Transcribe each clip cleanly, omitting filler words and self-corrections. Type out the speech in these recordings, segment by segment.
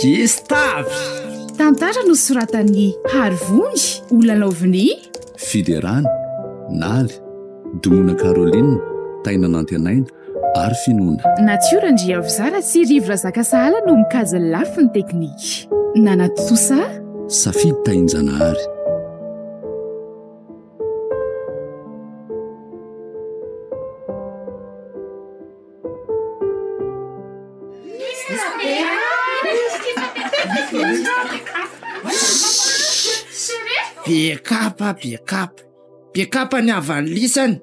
Gustave. Tantara nosoratan'i Harivony ho lalaovin'i. Fiderana, Naly, Domona Caroline, Taina Nantenaina ary Finoana. Natiora Andriavozara sy Rivo Razakasahala no mikajy ny lafiny teknika. Nanatontosa. Safidy Tahinjanahary. Be kapa, be kapa. Be kapa ny havan'ny lisany.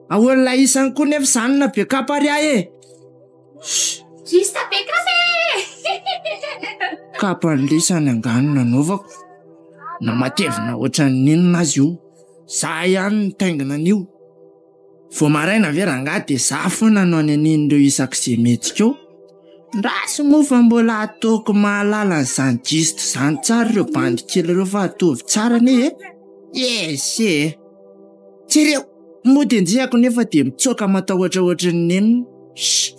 Ahoan'ny ilay isany koa nefa izany na be kapa ary ahy e. Juste be kapa e! Kapa ny lisany angaha no nanaovako. Na matevina ohatran'ny inona aza io. Za ihany no nitaingina an'io. Vao maraina ve rangahy dia za foana no any an'ireo isak'izay mihetsika eo? Ndraso moa fa mbola ataoko mahalala an'izany gist izany tsara ireo bandy kely ireo fa ataovy tsara anie e! Yes e! Jereo! Mody enjehako nefa dia mitsoaka matahotra ohatran'ny nenina. Shh!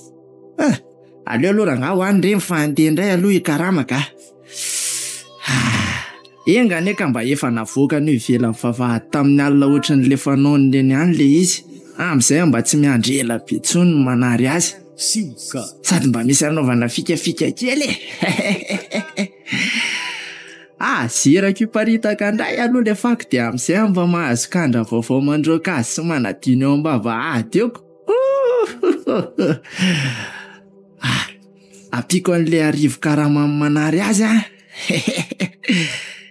Ah! Aleo aloha rangahy ho any ireny fa handeha indray aloha hikarama ka! Ah! Enga anie ka mba efa navoakany eo ivelan'ny vavahady tamin'ny alina ohatran'ilay fanaony ireny ihany ilay izy, amin'izay aho mba tsy miandry ela be intsony ny manary azy. Sioka. Sady mba misy anaovana fikafika kely e! Ah, zerako hiparitaka indray aloha ilay fako dia amin'izay aho mba mahazo kandra vaovao mandroaka azy sy manadino eo am-bavahady eo ko! Ah! Ampiako an'ilay arivo karama manary azy an!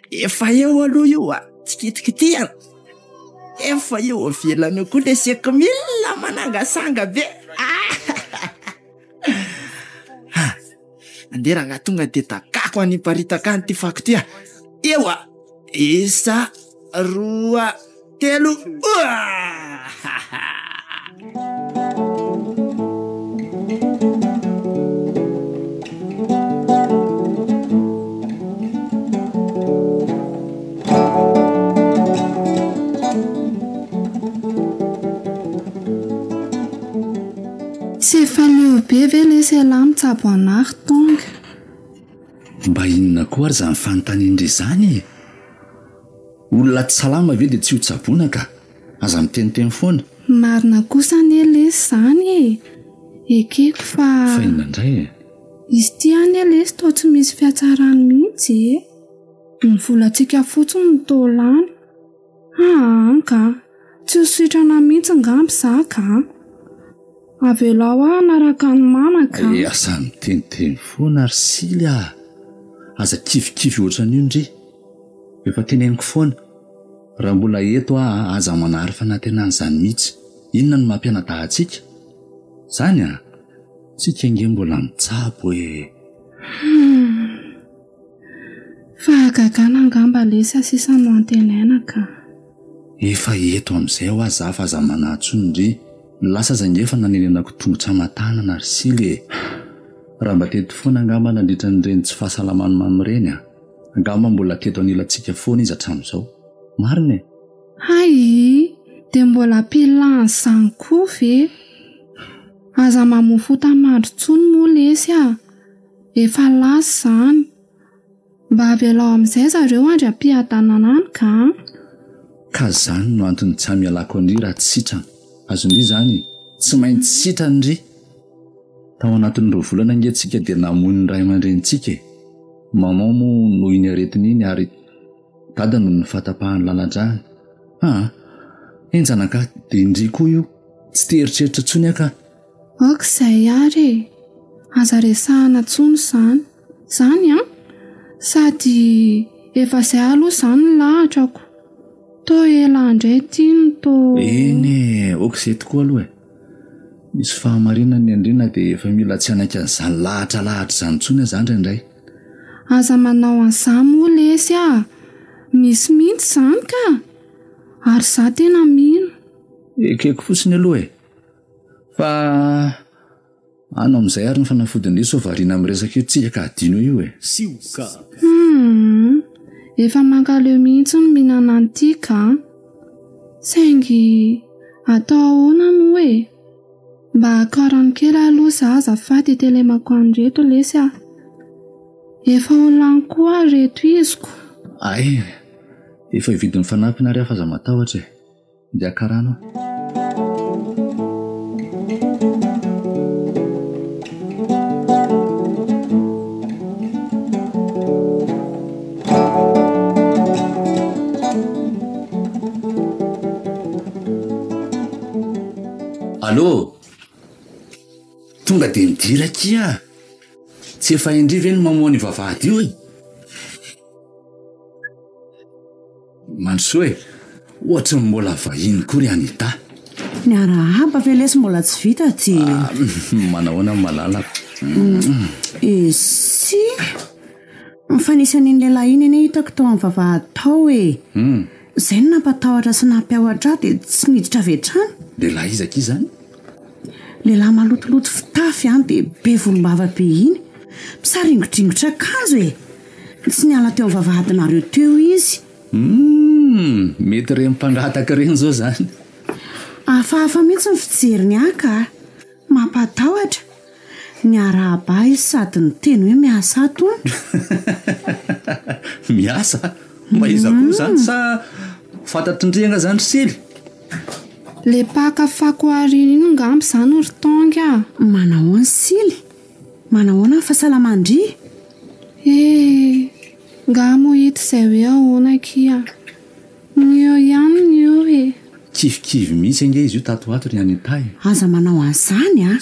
Efa eo aloha io a! Tsy kitikitihana! Efa eo ivelany eo koa ilay sekomila manangasanga be! Andeha rangahy tonga dia dakako any hiparitaka any ity fako ity a! Eoa! Isa, roa, telo, Tsy efa leo be ve lesy elah mitsabo anah ry Tonga? Mba inona koa ary izany fanontanian-dry izany e? Olona tsy salama ve dia tsy ho tsaboina ka? Aza miteniteny foana. Marina kosa anie lesy izany e! Ekeko fa. Fa inona indray e? Izy ity anie lesy toa tsy misy fiatsarany mihitsy e! Ny volantsika fotsiny no toa lany. Aa ka! Tsy ho sitrana mihitsy ngamba za ka! Avelao aho hanaraka an'i mama ka! Eh aza miteniteny foana ry Sily a! Aza kivikivy ohatran'io ndry! Efa teneniko foana, raha mbola eto aho aza manary fanantenana izany mihitsy. Inona no mampianadahy antsika? Izany an! Tsika ange mbola mitsabo e! Humm. Fahagagana angamba lesy sisa no antenaina ka. Efa eto amin'izay hoa za fa aza manahy intsony ndry. Ny lasa aza ange efa nanenenako tongotra aman-tanana ry Sily e! Raha mba teto foana angamba nandritra an'ireny tsy fahasalaman'i Mamy ireny an! Angamba mbola teto anilantsika foana izy hatramin'izao. Marina e! Hay! Dia mbola pile an'izany koa ve? Aza mamoa fota-mandry intsony moa lesy a! Efa lasa izany. Mba avelao amin'izay zareo andry am-piadanana any ka a! Ka zany no antony tsy hamialako an-dry raha tsy sitrana. Azon-dry izany e! Tsy maintsy sitrana ndry! Tao anatin'ny roa volana ange tsika dia namoy ny ray aman-drenintsika e! Maman moa noho iny aretina iny ary Dada noho ny fahatapahan'ny lalan-drany. Aa! Henjana ka! Dia ndry koa io! Tsy te hieritreritra intsony aho ka! Ok izay ary e! Aza resahana intsony izany. Izany an! Sady efa izay aloha izany ny lahatrako. Toa ela indray ity no toa. Eny e! Ok izay tokoa aloha e! Misy fahamarinany ny an-dry na dia efa mila tsy hanaiky an'izany lahatra lahatra izany intsony aza aho indraindray. Aza manao an'izany moa lesy a! Misy mihitsy izany ka! Ary izaho tena mino. Ekeko fotsiny aloha e! Fa ano amin'izay ary ny fanafodin-dry sao variana miresaka eto tsika ka hadino io e! Sioka. Humm! Efa mankaleo mihitsy ny mihinana an'ity ka! Saingy atao ahoana moa e? Mba hakao rano kely aloha za azafady hitelemako an'ireto lesy ah! Efa ho lany koa ary reto iziko. Ay, efa hividy ny fanampiny ary aho fa aza matahotra e. Ndeha haka rano aho. Allô? Tonga dia midira akia. Tsy efa indry ve no mamoha an'io vavahady io e? Mandrosoa e! Ohatry ny mbola vahiny koa ry Anita. Ny arahaba ve lesy mbola tsy vita ty? Ah, manahoana malalako? Esy! Fa nisy an'iny lehilahy iny anie hitako tao amin'ny vavahady tao e! Izay no nampatahotra sy nampiahotra ahy dia tsy niditra avy hatrany. Lehilahy iza akia izany? Lehilahy malotoloto fitafy an, dia be volombava be iny. Misaringodringotra akanjo e! Tsy niala teo amin'ny vavahadinareo teo izy. Humm! Mety ireny mpangataka ireny izao izany. Hafahafa mihitsy ny fijeriny ahy ka! Mampatahotra. Niarahaba ahy izy sady niteny hoe miasa ato hono. Miasa? Mba iza koa izany sa fantatr'i ndry angaha izany ry Sily? Le mpaka fako aoriana iny ngamba izany ry Tonga a! Manahoana Sily? Manahoana ny fahasalaman-dry? Eh! Ngaha moa hita izay hoe ahoana akia? Ny eo ihany ny eo e! Kivikivy mihitsy ange izy io tato ho ato ry Anita e! Aza manao an'izany a!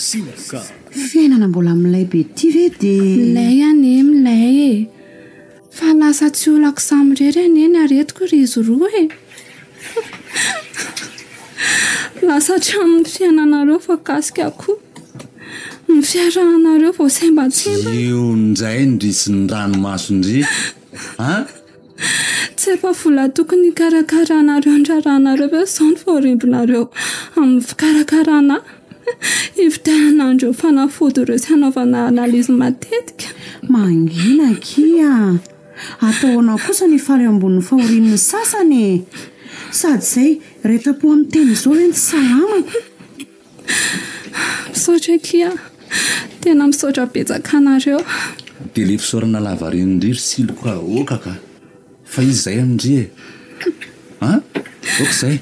Fiainana mbola milay be ity ve dia. Milay anie milay e! Fa lasa tsy olako samirery anie ny aretiko ry izy roa e! Lasa hatramin'ny fiainanareo voakasika koa. Ny fiarahanareo voasembantsembana. Io indray ndry sy ny ranomason-dry a! Tsy efa vola tokony hikarakaranareo ny raharahanareo ve izao no voarimbinareo amin'ny fikarakarana ahy? Hividianana an'ireo fanafody ireo sy hanaovana analyse matetika. Mangina akia a! Atao ahoana kosa ny hifaly eo ambonin'ny fahorian'ny sasany e! Sady izay retam-po amin'ny tena izao ve no tsy salama? Misaotra akia a! Tena misaotra betsaka anareo. Dia le fisaorana lavareny ndry ry Silo ka ok ka! Fa iza izay amin-dry e? An? Ok izay.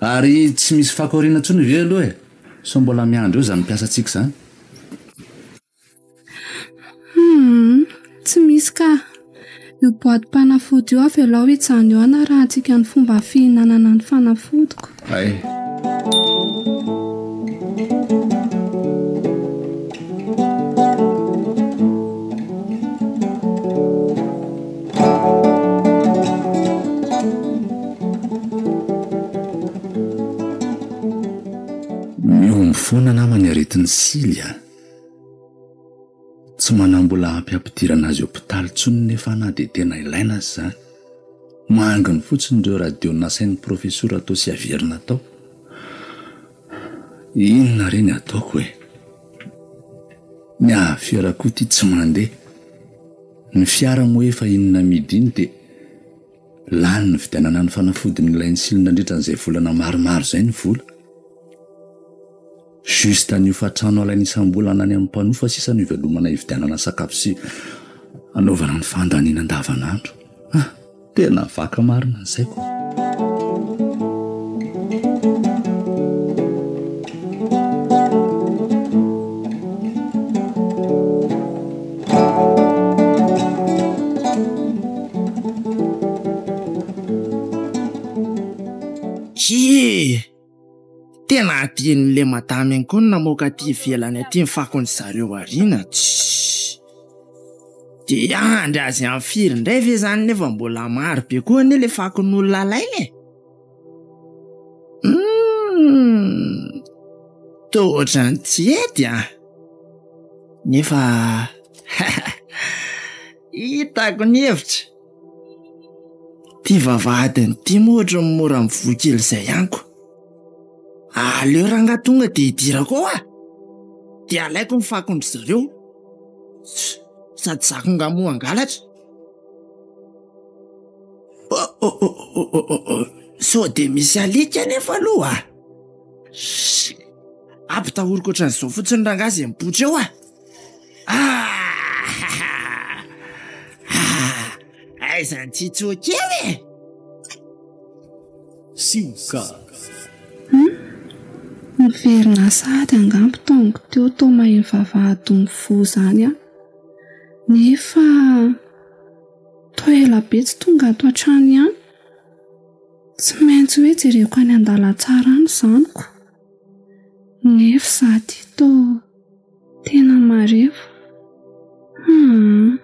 Ary tsy misy fako aoriana intsony ve aloha e? Sao mbola miandry eo izany mpiasantsika izany? Humm, tsy misy ka. Io boatim-panafody io avelao hijanona eo hanarahantsika ny fomba fihinanana ny fanafodiko. Hay. Mihombo foana nama ny aretin'i Sily a! Tsy manam-bola ampy hampidirana azy hopitaly intsony nefa na dia tena ilaina aza izany. Manginy fotsiny ireo radio nasain'ny profesora atao sy averina atao. Inona re ny ataoko e? Ny ahy koa ity tsy mandeha. Ny fiara moa efa iny namidy iny dia lany nividianana ny fanafody nilain'i Sily nandritra an'izay volana maromaro izay ny vola. Juste ny hofantrano alaina isam-bolana any amin'ny mpanofa sisa no ivelomana hividianana sakafo sy anaovana ny fandaniana andavanandro. Ah! Tena vaka marina ny saiko. Hii! Tena adinon'le madame ihany koa ny namoaka aty ivelany aty ny fakon'ny zareo aoriana. Tssy! Dia hiandry azy amin'ny firy indray ve izany nefa mbola maro be koa anie le fakon'olona alaina e! Humm! Toa ohatran'ny tsy hety an! Nefa hitako ny hevitra! Ity vavahadiny ity moa ohatran'ny mora mivoha kely izay ihany ko! Aleo rangahy tonga dia hidirako ao ah! Dia alaiko ny fakon-dry zareo! Sady za ko nga moa hangalatra. Oh oh oh oh oh oh oh. Sao dia misy alika anefa aloha ah. Ampitahoriko ohatran'izao fotsiny rangahy izay mipoitra eo ah. Ah! Aiza ny tsitsoka eo e? Sioka. Hum? Miverina sahady angamba tongo teo toa maheno vavahady mivoha izany aho. Nefa toa ela be tsy tonga ato an-trano ihany. Tsy maintsy hoe jereko any an-dalantsara any izany ko. Nefa izaho ity toa tena marefo. Hum,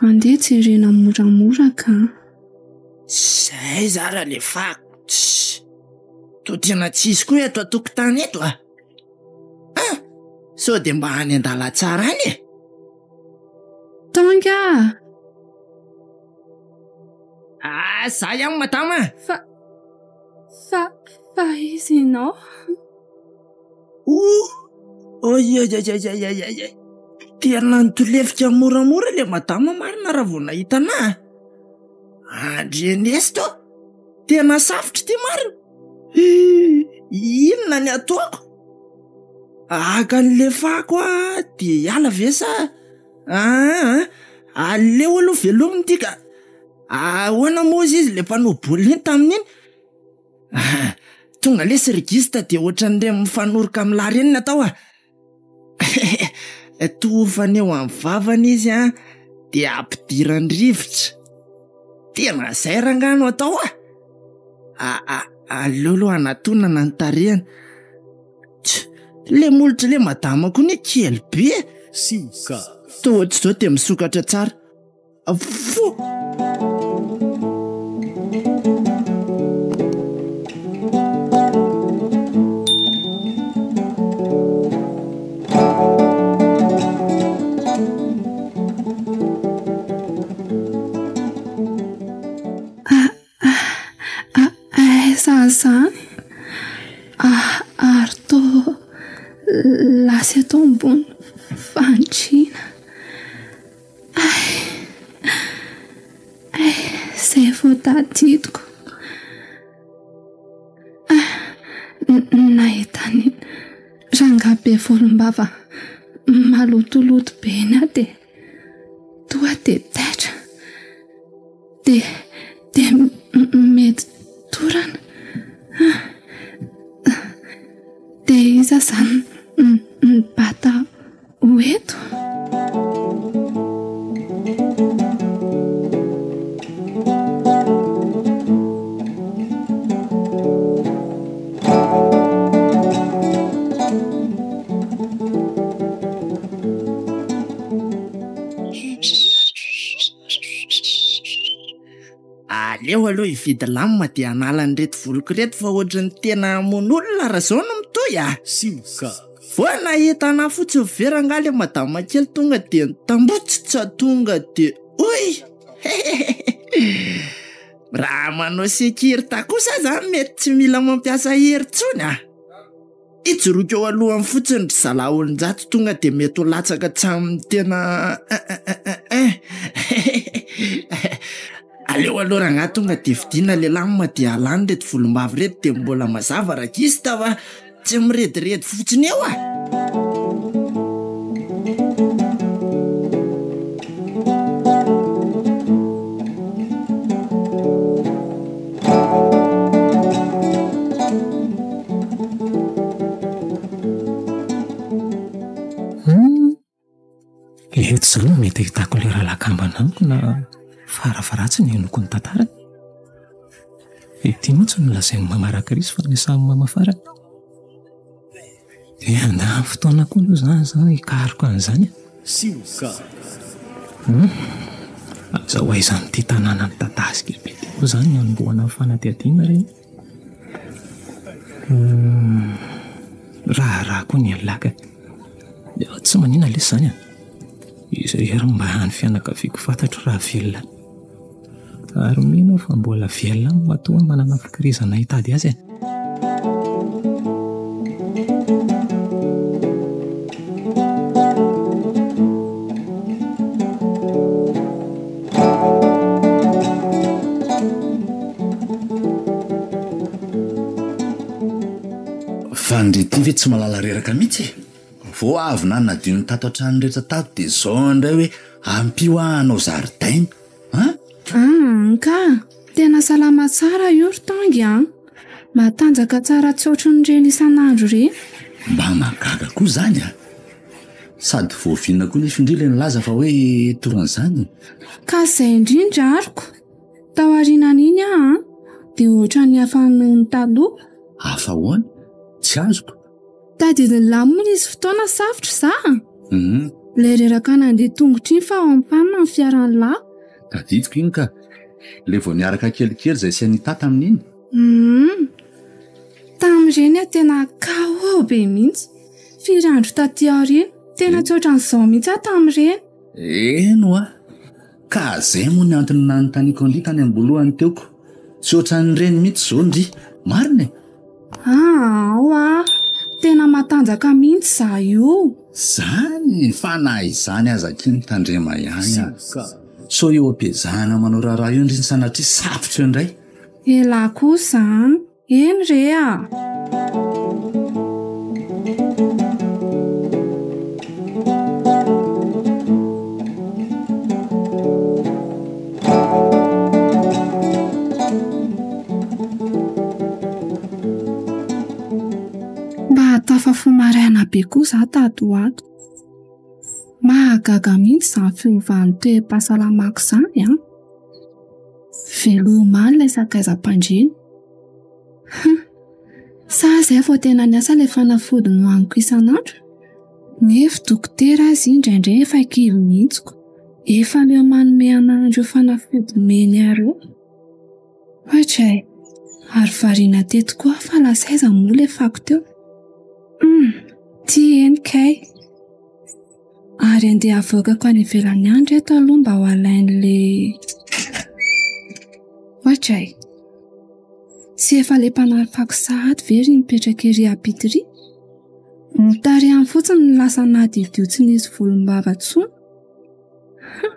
andeha jerena moramora ka. Zay za raha le fako. Tss. Toa tena tsisy koa eto an-tokotany eto a. Ah! Sao dia mba any an-dalantsara any e? Tonga! Ah, za ihany madama a! Fa, fa, fa iza ianao? Oh! Oiaiaiaiaiaiai! Tena nitolefika moramora le madama marina raha vao nahita anah a! Andrenesto! Tena safotra ity marina! Inona ny ataoko? Haka an'le fako aho dia hiala ve sa? Aa, aleo aloha velomina ity ka! Ahoana moa hozy izy le mpanao baolina iny tamin'iny? Tonga lesy ry Gista dia ohatran'ireny mifanoroka amin'ny lahy ireny ny atao a! Tohofany eo amin'ny vavany izy an, dia ampidirany rivotra. Tena izay rangahy no atao a! Aleo aloha hanatonana ny tarehiny. Tch! Le molotr'le madama koa anie kely be e! Sioka. Toa ohatr'izao dia misokatra tsara. Fo! Aiza izany? Ary toa lasa eto ambony fandriana. Hay! Hay! Izay vao tadidiko. Nahita an'iny rangahy be volombava malotoloto be iny aho dia tonga dia taitra. Dia dia mety torana. Dia iza izany nibata ho eto? Aleo aloha hividy lame dia hanala an'ireto voloko ireto fa ohatran'ny tena hamono olona raha izao no mitohy a! Sioka. Vao nahita anah fotsiny ve rangahy le madama kely tonga dia nitambotsitra tonga dia oy! Raha manao sekirta kosa zany mety tsy mila mampiasa hery intsony a! Ijoroako eo alohany fotsiny ry zalahy olon-jato tonga dia mety ho latsaka hatramin'ny tena un Aleo aloha rangahy tonga dia vidiana le lame dia alany ireto volombava ireto dia mbola mazava ragista fa tsy mirediredy fotsiny eo ah! Hum, eto izao no mety ahitako ilay rahalahy kambana amiko na farafaharatsiny henoko ny tantarany. Ity mantsy no lazain'i mama Rakrisy fa niasan'i mama farany. Dia handany fotoana koa aloha izany izaho hikaroka an'izany e. Sioka. Hum, aiza ho aiza amin'ity tanàna midadasika be ity koa izany ny hanombohana ny fanadihadiana re? Hum, raharaha koa ny alaka. Tsy maninona lesy izany e. Izay ary mba hany fianakaviako fantatro raha velona. Ary mino aho fa mbola velona aminy matoa manana fikirizana hitady azy e. Fa ndry ity ve tsy malala reraka mihitsy e? Vao avy nanadino tato an-trano rehetra tato dia izao indray hoe ampio aho hanao zaridaina. An? Aa ka! Tena salama tsara io ry Tangy a! Matanjaka tsara tsy ohatran'ireny isan'andro ireny. Mba mahagaga koa izany a! Sady voavinina koa nefa indry ilay nilaza fa hoe toran'izany. Ka izay indrindra aroko. Tao aorianan'iny aho an, dia ohatran'ny hafa noho ny taloha. Hafa ahoana? Tsy azoko. Tadidin'i Lahy moa nisy fotoana safotra za a! Ilay reraka nandeha tongotra iny fa en panne ny fiaran'i Lahy. Tadidiko iny ka! Ilay vao niaraka kelikely izay sy Anita tamin'iny. Humm! Tamin'ireny aho tena KO be mihitsy. Firy andro taty aoriana, tena tsy ohatran'izao mihitsy aho tamin'ireny. Eny hoa! Ka zay moa ny antony nanontaniako an-dry tany am-boalohany teo ko! Tsy ohatran'ireny mihitsy izao ndry! Marina e! Aa hoa! Tena matanjaka mihitsy za io! Zany! Fa na izany aza akia mitandrema ihany a! Sao eo am-piezahana manao raharaha eo ndry ny sanatria safotra eo indray! Elah kosa an! Eny re a! Mba tafafoha maraina be koa za tato ho ato. Mahagaga mihitsy izany fiovan'ny toe-pahasalamako izany an! Veloma omaly ilay sakaizam-pandriana. Hum! Sa izay vao tena niasa ilay fanafody nohaniko isan'andro? Nefa dokotera aza indraindray efa kivy mihitsy ko. Efa leo manome anah an'ireo fanafody omeny ahy ireo. Ohatray! Ary variana teto koa aho fa lasa aiza moa ilay fako teo? Hum! Ty eny kay! Ary andeha havoakako any ivelany any reto aloha mba ho alain'ilay... Ohatray! Tsy efa ilay mpanary fako sahady ve ry mipetraka ery ampita ery? Ny tarehiny fotsiny no lasa nadiodio tsy nisy volombava intsony. Hum!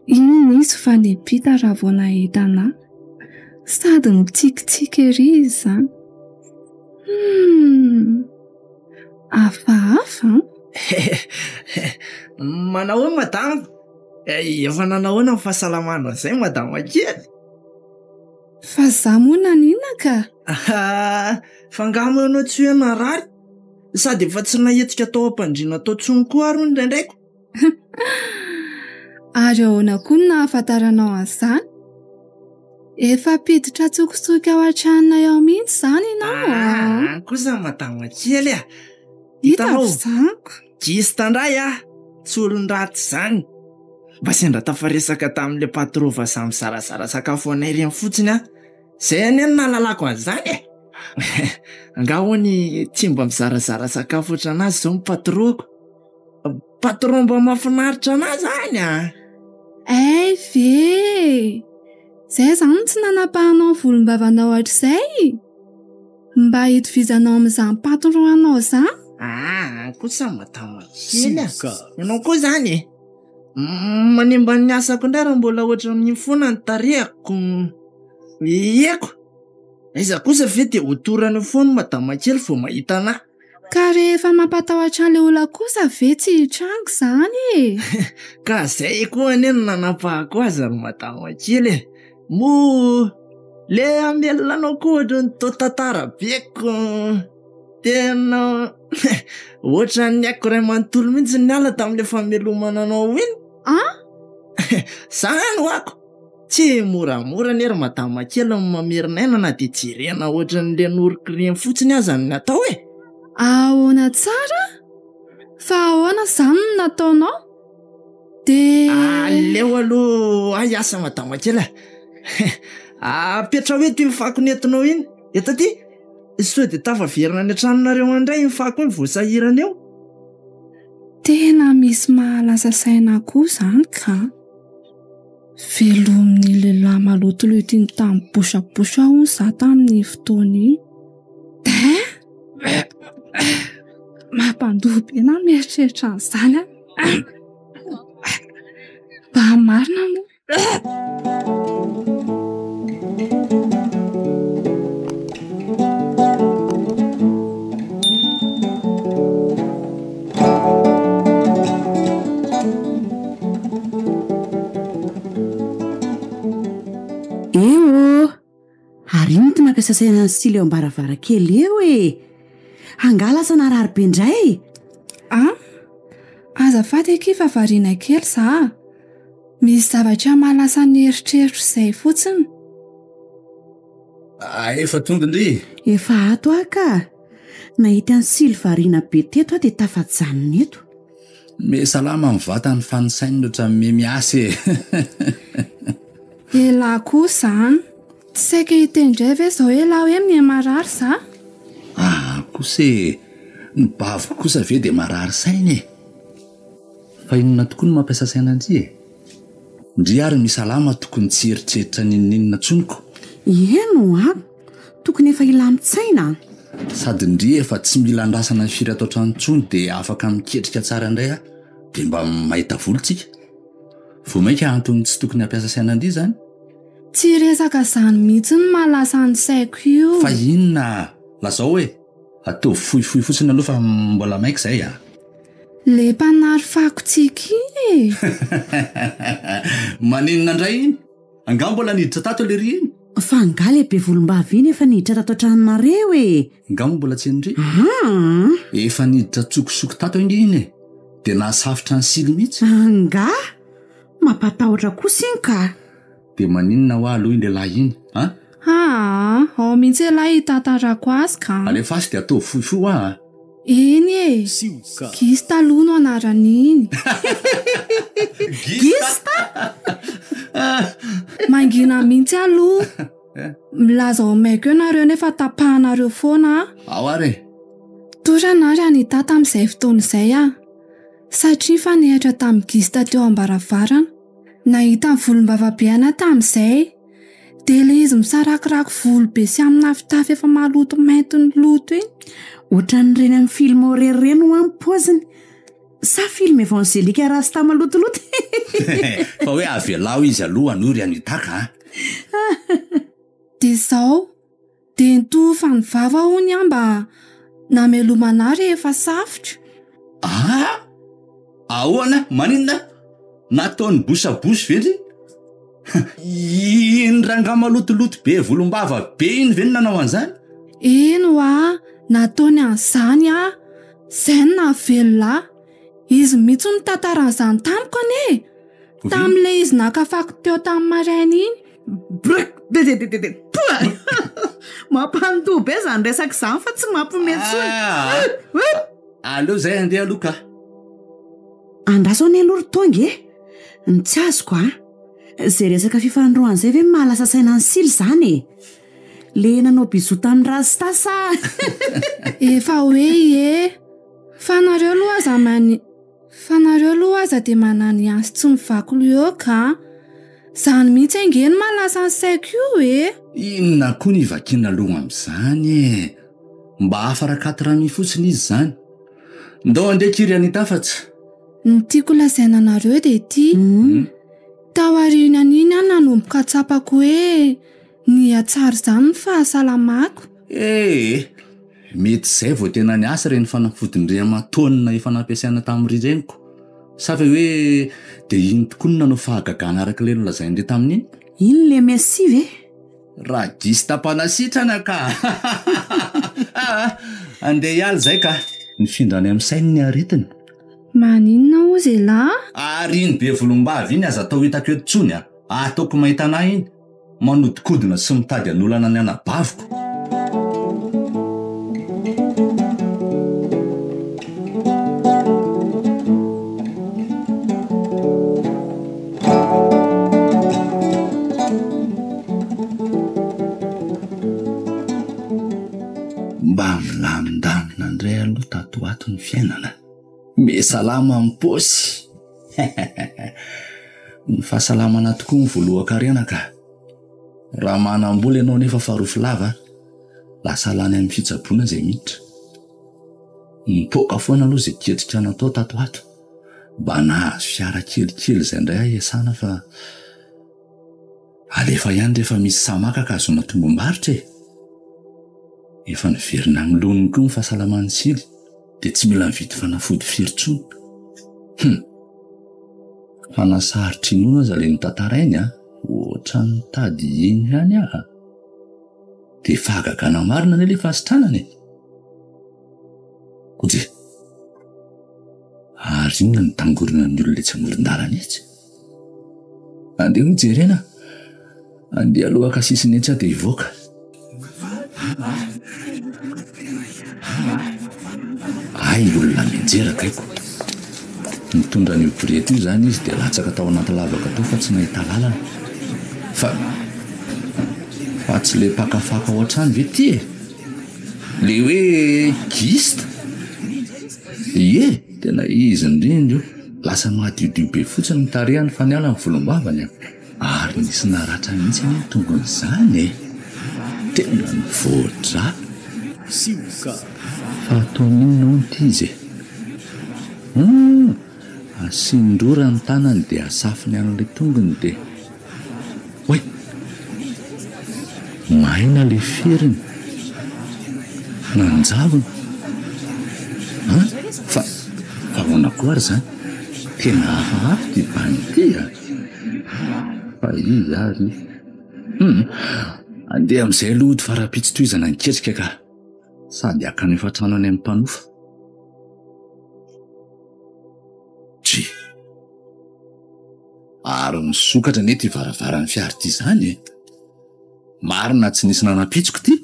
Iny izy fa niampita raha vao nahita anà. Sady mitsikitsiky ery izy izany. Hum! Hafahafa an! Manao ahoana madama? Efa nanao ahoana ny fahasalamanao izay madama kely? Fa za moa naninona ka? Fa angaha moa ianao tsy hoe narary? Sady efa tsy nahetsika tao am-pandriana tao intsony koa ary hono indraindraiko. Ary ahoana koa no nahafantaranao an'izany? Efa mpiditra an-tsokosoko ao an-tranonay ao mihitsy izany ianao a! Ah, kosa madama kely a! Hitanao, izaniko. Gista indray aho, tsy olon-dratsy izany. Mba sendra tafaresaka tamin'ilay patron vazaha mizarazara sakafo anay ireny fotsiny aho. Izay anie no nahalalako an'izany e! Angaha hono tsy mba mizarazara sakafo ohatran'azy izao ny patron-ko? Patron mba mahafinaritra anah zany a! Hay ve e! Zay zany no tsy nanapahanao ny volombavanao hatrizay? Mba hitovizanao amin'izany patron anao izany? Aa kosa madama kely a! Ianao koa zany e! Manimba ny asako indray raha mbola ohatran'iny foana ny tarehiko. Ieko! Aiza kosa ve dia ho torana eo foana madama kely vao mahita anah. Ka rehefa mampatahotra an'ilay olona kosa ve tsy hitranga izany e? Ka zay koa anie no nanapahako azy ry madama kely e! Moa le hamelona anao koa ohatran'ny toa tantara be ko! Tena ohatran'ny aiko iray manontolo mihitsy niala tamin'ilay famelomana anao iny! An? Zany ho'ako! Tsy moramora anie ry madama kely ny mamerina aina na dia jerena ohatran'ilay noriko ireny fotsiny aza ny atao e! Ahoana tsara? Fa ahoana izany no nataonao? Dia. Aleo aloha aho hiasa madama kely a! Apetraho eto iny fako nentinao iny, eto aty! Sao dia tafaverina any an-tranonareo any indray iny fako iny vao sahirana eo. Tena misy mahalasa saina koa izany ka! Velomin'ny lehilahy malotoloto iny tamin'ny bosabosa hono za tamin'iny fotoana iny. Hein? Mampandoa be na mieritreritra an'izany aho. Mba marina moa. Eh oh! Ary inona ity mampiasa saina an'i Sily eo am-baravarankely eo e? Angaha lasa narary be indray? An! Azafady akia fa variana kely za a! Misy zavatra mahalasa ny eritreritro izay fotsiny. Ah, efa tonga ndry? Efa ato aho ka! Nahita an'i Sily variana be teto aho dia tafajanona eto. Me salama ny vatany fa ny sainy ohatran'ny me miasa e! Elah koa izany. Tsy saika hiteny indray ve izao elah hoe miha marary za? Ah kosa e! Ny baviko kosa ve dia marary saina e! Fa inona tokoa no mampiasa saina an-dry e? Ndry ary misalama tokony tsy hieritreritra n'inon'inona intsony ko! Eny ho'a! Tokony efa hilamin-tsaina an! Sady ndry efa tsy mila andrasana ny firy ato an-trano intsony dia afaka miketrika tsara indray aho dia mba mahita vola tsika. Vao mainka antony tsy tokony hampiasa saina ndry izany. Tsy resaka izany mihitsy no maha lasa ny saiko io. Fa inona? Lazao e! Ataovy fohifohy fotsiny aloha fa mbola maika izay a! Le mpanary fako tsika iny e! Maninona indray iny? Angaha mbola niditra tato lery iny? Fa angaha le be volombava iny efa niditra tato an-tranonareo e? Angaha moa mbola tsy henondry? Aa! Efa niditra an-tsokosoko tato ange iny e! Dia nahasafotra an'i Sily mihitsy. Angaha? Mampatahotra kosa iny ka! Dia maninona hoa aloha iny lehilahy iny an? Aa! Ao mihitsy ialahy hitantarako azy ka! Alefaso dia ataovy fohifohy hoa a! Eny e! Gista aloha no anaran'iny. Gista? Mangina mihitsy aloha. Milaza ao maiko eo nareo nefa tapahanareo foana an! Ao ary e! Torana ary Anita tamin'izay fotoana izay aho, satria nifanehatra tamin'i Gista teo am-baravarana. Nahita ny volombava-be anà tamin'izay. Dia ilay izy misarakorako volo be sy amina fitafy efa maloto maintin'ny loto iny. Ohatran'ireny amin'ny film horreur ireny hoa ny paoziny. Sa film évangélique rasta malotoloto? Fa hoe avelao izy aloha hanohy ry Anita ka a! Dia izao, Dia nitofa ny vava hono aho mba namelomana ahy rehefa safotra. Ah! Ahoana? Maninona? Nataony bosabosy ve ndry? Iny rangahy malotoloto be volombava be iny ve no nanao an'izany? Eny hoa, nataony an'izany aho. Izay no nahavelona ahy. Izy mihitsy no nitantara an'izany tamiko anie e! Tamin'ilay izy naka fako teo tamin'ny maraina iny. Brrk! Dedededede! Poa! Mampandoa be izany resaka izany fa tsy mampiomehy intsony. Ah! Aleo izay handeha aloha ka. Andraso anie aloha ry Tonga e! Ny tsy azoko an! Izay resaka fifanorohana izay ve mahalasa saina an'i Sily izany e? Le nanao bisous tamin'i Rasta sa? Efa hoe ie! Fa nareo aloha aza mani. Fa nareo aloha aza dia manany ansy tsy mivaky loha eo ka! Zany mihitsy ange no mahalasa ny saiko io e! Inona koa ny hivakiana loha amin'izany e! Mba hafa ra-quatre amis fotsiny izy izany. Ndao andeha kiry Anita fa tsy. Ny tiako lazaina anareo dia ity, tao aorianan'iny aho nanomboka tsapako hoe nihatsara izany ny fahasalamako. Ee! Mety izay vao tena niasa ireny fanafodin-dRiamatoanina efa nampiasaina tamin'ny rireniko. Sa ve hoe dia iny tokoa no nanao fahagagana araka ilay nolazain-dry tamin'iny? Iny ilay Messi ve? Ragista mpanasitrana ka! Andeha hiala izay ka! Nifindra any amin'ny sainy ny aretina. Maninona hozy elah? Ary iny be volombava iny aza atao hitako eto intsony a! Ataoko mahita anah iny. Manodikodina sy mitady hanolana ny anabaviko. Mba milamindamina indray aloha tato ho ato ny fiainana. Me salama ny paosy. Ny fahasalamana tokoa no voalohan-karena ka. Raha manam-bola ianao nefa farofy lava, lasa lany amin'ny fitsaboana izay miditra. Nipoaka foana aloha izay ketrika natao tato ho ato. Mba nahazo fiara kelikely izay indray aho iasana fa alefa ihany rehefa misy samaka ka ahazoana tombom-barotra e. Efa niverina amin'ny laoniny koa ny fahasalaman'i Sily dia tsy mila mividy fanafody firy intsony. Hum! Fa na sarotra inoana aza ilay notantarainy an! Ohatran'ny nitady iny ihany aho. Dia fahagagana marina anie ilay fahasitranana e! Kodry! Ary inona no tangoronan'ny olona etsy amoron-dalana etsy? Andeha hoy jerena. Andeha aloha haka sisiny etsy aho dia hivoaka. Hay olona mianjera kaiko. Nitondra an'io borety io izany izy dia latsaka tao anaty lavaka tao fa tsy nahita lalana. Fa fa tsy ilay mpaka fako ao an-trano ve ity e? Ilay hoe giste? Ie, tena izy indrindra io. Lasa madiodio be fotsiny ny tarehiny fa niala ny volombavany an. Ary nisy naratra mihitsy anie ny tongony izany e! Tena nivoa-drà. Fa ataony inona hono ity izy e? Hum! Asiany rora ny tanany dia asafiny an'ilay tongony dia. Oay! Maina ilay feriny. Nanjavona. An! Fa, fa ahoana koa ary izany? Tena hafahafa ity bandy ity a! Fa iza ary? Hum! Andeha amin'izay aloha hody fa rahampitso tohizana ny ketrika ka. Sady haka ny efa-trano any amin'ny mpanofa. Dry! Ary misokatra anie ity varavaran'ny fiara ity izany e! Marina tsy nisy nanapitsiko ity?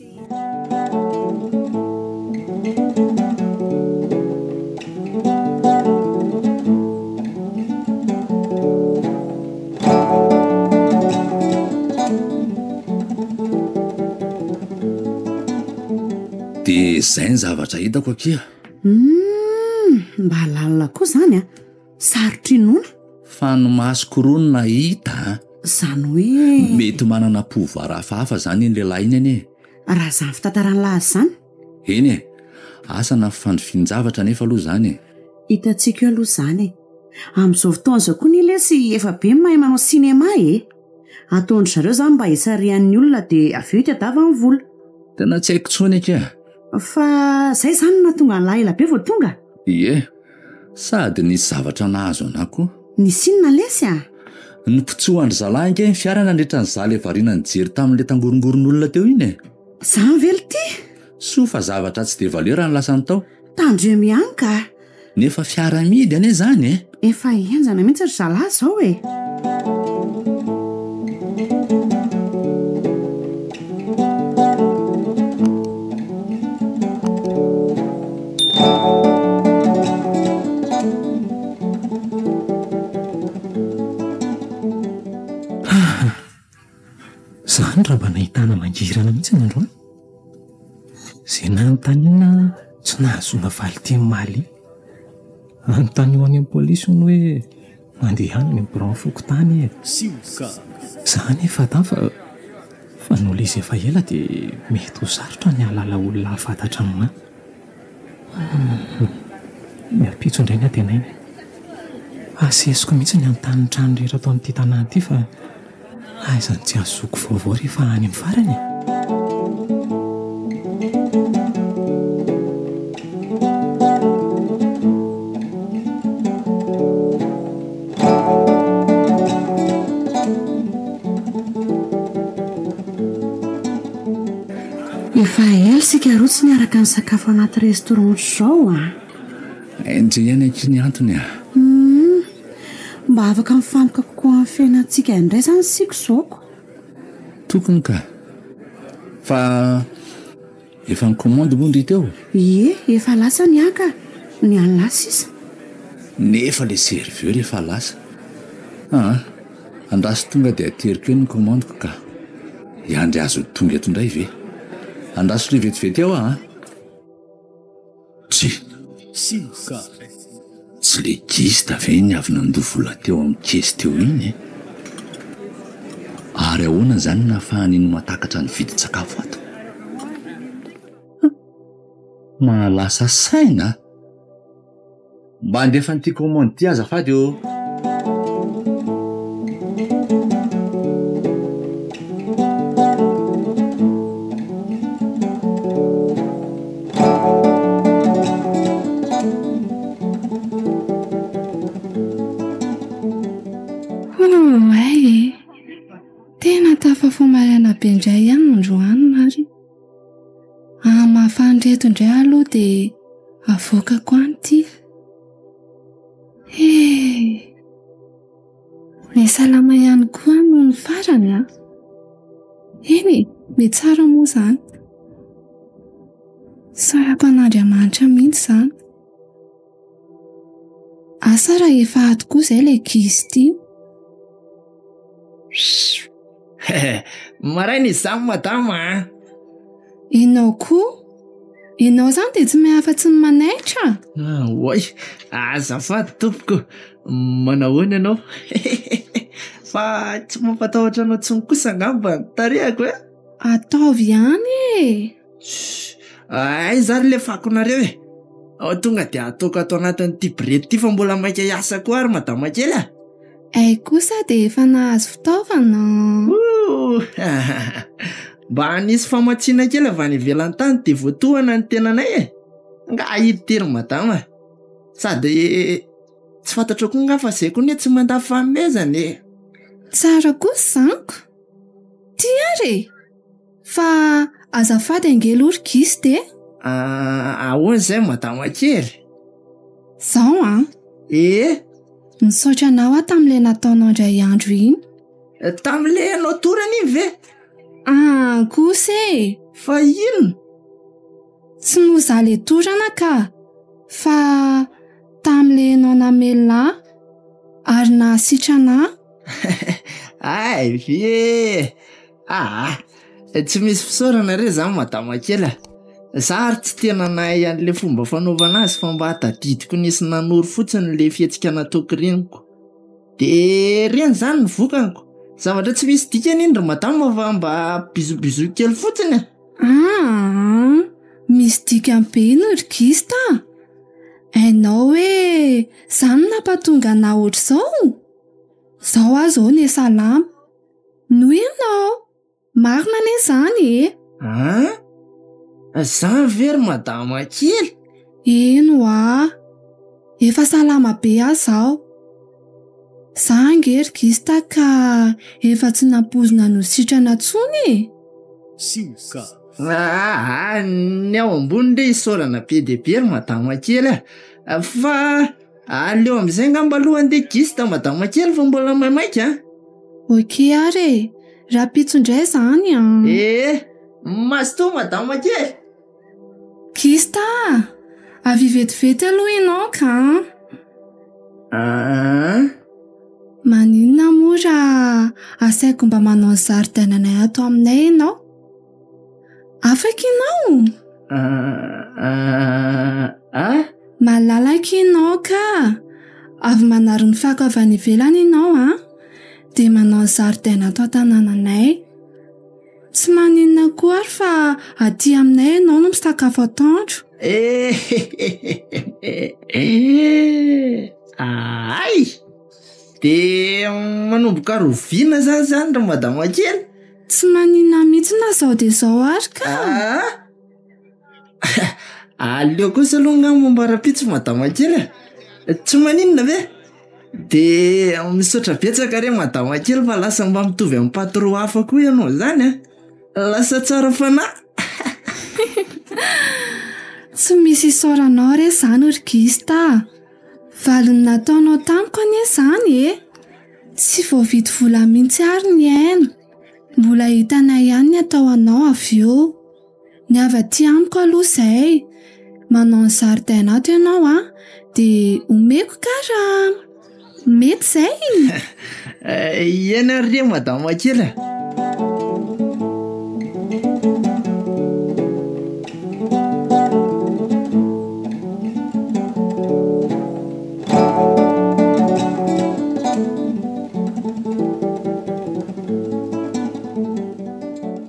Dia izay ny zavatra hitako akia. Humm, mba lalina koa izany an! Sarotra inoana. Fa ny masoko roa no nahita an! Izany hoe. Mety manana pouvoir hafahafa izany iny lehilahy iny anie e! Raha izany fitantaran'i Laza izany. Eny e! Asa na fifandrifian-javatra anefa aloha izany e! Hitantsika eo aloha izany e! Amin'izao fotoana izao koa anie lesy efa be ny mahay manao cinéma e! Ataon-dry zareo izany mba hisarihan'ny olona dia avy eo hitadiavany vola. Tena tsy haiko intsony akia. Fa izay izany no nahatonga an'lah ela be vao tonga? Ie. Sady nisy zavatra nahazo anah koa. Nisy inona lesy a? Nopitsohan-dry zalahy ange ny fiara nandritra ny za le variana nijery tamin'ilay tangorongoron'olona teo iny e! Zany ve lty? Soa fa zavatra tsy dia valeur ny lasany tao. Tandremo ihany ka! Nefa fiara amidy anie zany e! Efa henjana mihitsy ry zalahy zao e! Zany raha mba nahitana mangirana mihitsy ny androany. Izay nanontaniana tsy nahazoana valinteny omaly iny. Anontanio any amin'ny polisy hono hoe mandehana any amin'ny biraon'ny fokontany e. Za anefa ata fa fa noho ilay izy efa ela dia mety ho sarotra ny hahalala olona hahafantatra aminà. Ny ampitso indray ny antenaina e. Asesiko mihitsy ny hanontany ny trano rehetra ato amin'ity tanàna ity fa aiza no tsy hahazoako vaovao rehefa any amin'ny farany e. Efa ela isika roa tsy niaraka nisakafo anaty restaurant ohatr'izao an! Hain-dry ihany akia ny antony a! Humm! Mba afaka mifantoka kokoa amin'ny fiainantsika indray izany isika izao ko! Tokony ka! Fa efa ni-commande moa ndry teo? Ie, efa lasa ny ahy ka! Ny an'lah sisa. Nefa le serveur efa lasa. Aa! Andraso tonga dia ateriko eo ny commande-ko ka! Hiandry azy ho tonga eto indray ve? Andraso ry vetivety eo aho an! Tsia! Tsy le gista ve iny avy nandoa vola teo amin'ny caisse teo iny e? Ary ahoana izany no nahafahan'iny mahatakatra ny vidin-tsakafo ato? Mahalasa saina a! Mba handefa an'ity commande ity azafady ô! Oay e! nifoha maraina be indray ihany androany marina. Hamafa an'ireto indray aloha dia avoakako any ity. He! Nihasalama ihany koa aho nony farany an! Eny e, mihatsara moa izany. Isaorako an'Andriamanitra mihitsy izany. Asa raha efa ato koa izay ilay ankizy ity. Maraina izany madama a! Ianao koa? Ianao izany dia tsy mahay afa-tsy ny manaitra? Oay, azafady tompoko, manahoana ianao? Fa tsy mampatahotra anao intsony kosa angamba ny tarehiko e? Ataovy ihany e! Shh! Aiza ary ilay fakonareo e? Ao tonga dia ataoko ato anatin'ity birety ity fa mbola maika hiasa koa ary madama kely a! Hay kosa dia efa nahazo fitaovana. Ouh! Mba nisy famatsiana kely avy any ivelany tany dia voatohana ny tenanay e! Angaha ity ry madama? Sady tsy fantatrao koa angaha fa izay koa anie tsy mandà fanomezana e! Tsara kosa izany ko! Ty ary e! Fa azafady ange aloha ry Gist e! Ah, ahoana izay madama kely? Zao an! Ee? Nisaotra anao aho tamin'ilay nataonao indray andro iny. Tamin'ilay ianao torana iny ve? Ah, kosa e! Fa inona? Tsy noho izaho ilay torana ka! Fa tamin'ilay ianao namelona ahy ary nahasitrana ahy. Hay ve e! Aa! Tsy misy fisaorana re zany madama kely a! Za ary tsy tena nahay an'le fomba fanaovana azy fa mba tadidiko nisy nanoro fotsiny le fihetsika nataoko reniko. De reny zany ny vokany ko! Zavatra tsy misy dikany iny ry madama fa mba bisous bisous kely fotsiny a! Aa! Misy dikany be iny ry Gista a! Hainao hoe zany no nampatonga anah ohatr'izao? Zao aho zao ne salama. No ianao? Marina anie izany e! An? Izany ve ry madama kely? Eny hoa! Efa salama be aho izao. Za ange ry Gista ka efa tsy nampoizina ny ho sitrana intsony e! Sioka. Aa, ny ao ambony re isaorana be dia be ry madama kely a! Fa Aleo amin'izay angamba aloha andeha gista madama kely fa mbola maimaika a! Ok ary e! Rahampitso indray izany an! Ee! Mazotoa madama kely! Gista a! Avia vetivety aloha ianao ka an! Aa! Maninona moa raha asaiko mba manao ny zaridainanay ato aminay ianao? Afaka ianao? Aa! Malalaka ianao ka! Avy manary ny fako avy any ivelany ianao an, dia manao ny zaridaina ato an-tanànanay. Tsy maninona koa ary fa aty aminay ianao no misakafo atoandro. Ahay! Dia manomboka roviana izany izany ry madama kely? Tsy maninona mihitsy na izao dia izao ary ka! Aa! Aleo kosa aloha angamba momba rahampitso madama kely a! Tsy maninona ve? Dia misaotra betsaka re madama kely fa lasa mba mitovy amin'ny patron hafa koa ianao izany a! Lasa tsara fanahy! Tsy misy isaoranao re izany ry Gista a! Valin'ny nataonao tamiko anie izany e! Tsy voavidy vola mihitsy ary ny aina. Mbola hitanay ihany ny atao anao avy eo. Ny avy aty amiko aloha izay. Manao ny zaridaina ato ianao an, dia omeko karama. Mety izay? Eny ary re madama kely a!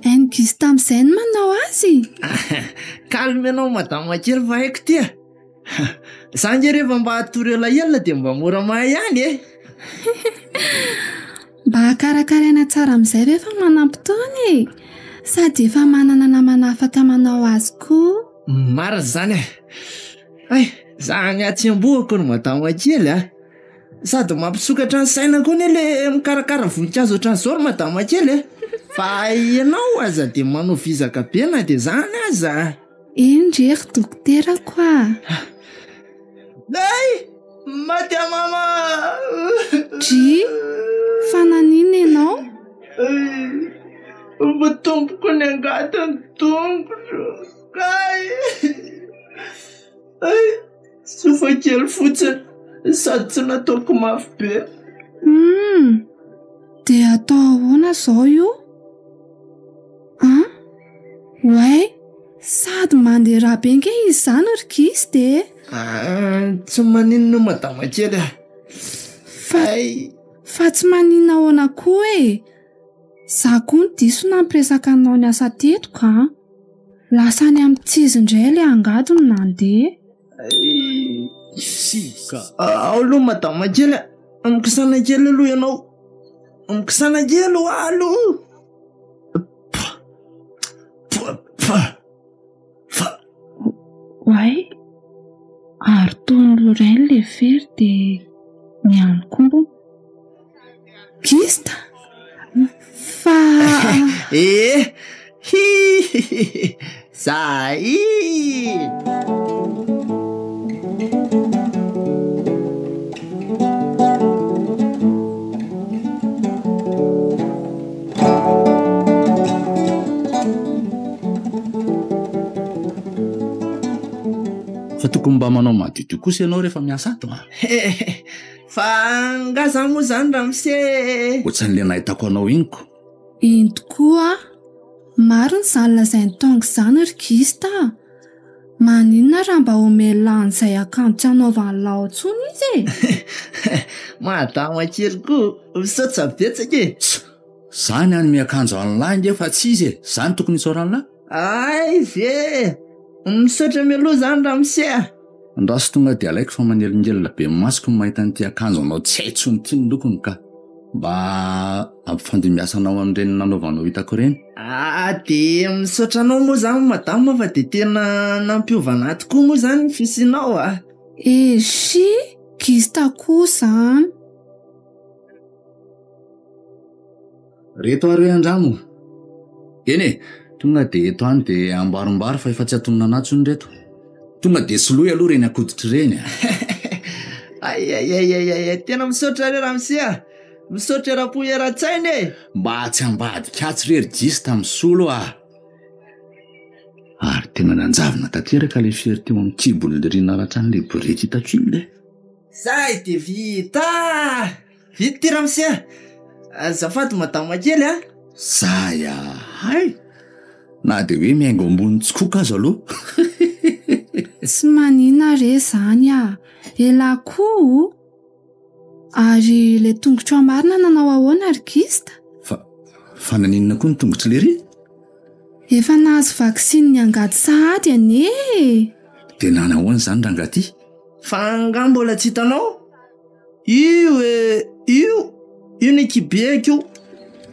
Hain'i Guy tamin'izay ny manao azy. Calme ianao madama kely fa haiko ty a. Za nge rehefa mba hatory elaela dia mba mora mahay ihany e. Mba karakaraina tsara amin'izay ve fa manam-potoana e. Sady efa manana namana afaka manao azy koa. Marina izany e. Hay, za any atsy ambohako ry madama kely a. Sady mampisokatra ny saina koa anie le mikarakara voninkazo ohatran'izao ry madama kely e! Fa ianao aza dia manao vizaka be na dia izany aza. Eny re ry dokoterako a! Hey! Maty aho mama! Dry! Fa naninona ianao? Voatomboko ny angady ny tongotro. Kay! Ay! Tsofa kely fotsiny sady tsy nataoko mafy be. Humm! Dia atao ahoana izao io? An? Oay! Sady mandeha ra be nge izy izany ry Gist e! Ah, tsy maninona io madama kely a! Fa, fa tsy maninona ahoana koa e! Za koa no diso nampiresaka anao niasa teto ka! Lasa any amin'ny tsy izy indray ilay angady no nandeha. Sioka. Ao aloha madama kely a! Mikisana kely aloha ianao. Mikisana kely hoa aloha. Fa. Oay, ary toa ny Lorraine ilay fery dia ny any koa. Gista? Fa. Eh! Hi! Zay! Fa tokony mba manao madiodio kosa ianao rehefa miasa ato a! Fa nga za moa zany ramose e! Ohatran'le nahitako anao iny ko. Eny tokoa, marina izany lazain'i Tong izany ry Gista a! Maninona raha mba omen'lah an'izay akanjo tsy anaovan'lah ao intsony izy e! Madama kely koa, misaotra betsaka e! Tsa! Za ny hanome akanjo an'lah ange fa tsy izy e! Za no tokony hisaoran'lah? Hay ve e! Misaotra mialoha izany ramose a! Andraso tonga dia alaiko fa manelingelina be masoko ny mahita an'ity akanjo anao tsy hay tsony ity ny lokony ka. Mba ampifandimbiasanao amin'ireny nanaovanao hitako ireny. Ah dia misaotra anao moa izany madama fa dia tena nampiova anah tokoa moa izany ny fisianao a! Eshi, gista koa izany. Reto ary hoe andramo. Eny e, tonga dia eto any dia amboarimbary fa efa tsy atonona anah tsony reto. Tonga dia soloy aloha ireny akoditra ireny a. Ayayayayay, tena misaotra re ramose a! Misaotra eram-po eran-tsaina e! Mba tsy ambadika atsy re ry Gista misolo a! Ary tena nanjavona tanteraka ilay fery teo amin'ny kibon'ilay Rina hatrany ilay boriky hitako iny le. Zay dia vita! Vita ty ramose a! Azafady madama kely a! Zay a! Hay! Na dia hoe miaingo ambony tsikoka aza aloha. Tsy manina re zany a! Elah koa o! Ary ilay tongotrao marina nanao ahoana ry Gista? Fa, fa naninona koa ny tongotr'i lery? Efa nahazo vaksiny ny angady sahady anie e! Dia nanahoana izany rangahy ty? Fa angaha mbola tsy hitanao? Io e! Io! Io ny kibeko io!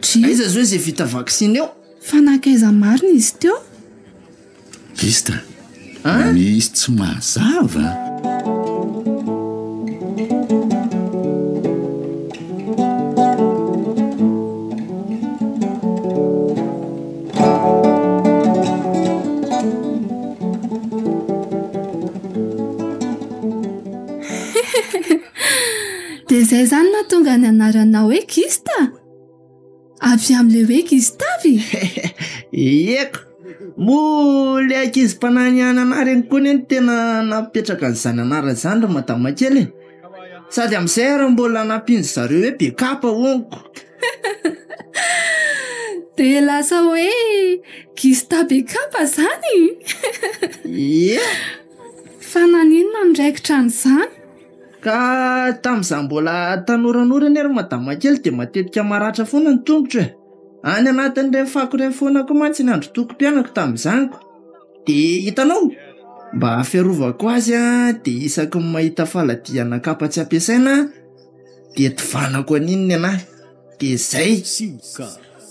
Dry. Aiza zao izay vita vaksiny eo? Fa nankaiza marina izy teo? Gista, misy tsy mazava? Dia izay izany nahatonga ny anaranao hoe Gista? Avy amin'ilay hoe Gistavy? Ieko! Moa ilay ankizy mpananihany anarany koa anie no tena nampipetraka an'izany anarana izany ry madama kely e! Sady amin'izay ary mbola nampian-dry zareo hoe bekapa honko. Dia lasa hoe Gista bekapa izany? Ie! Fa naninona no raikitra an'izany? Ka tamin'izaho mbola tanoranora anie ry madama kely dia matetika maratra foana ny tongotro e! Any anatin'ireny fako ireny foana koa mantsy ny androtokom-piainako tamin'izany ko! Dia hitanao? Mba fiarovako azy an, dia isaky ny mahita faladiana kapa tsy ampiasaina aho dia tovanako an'iny ny anahy. Dia izay.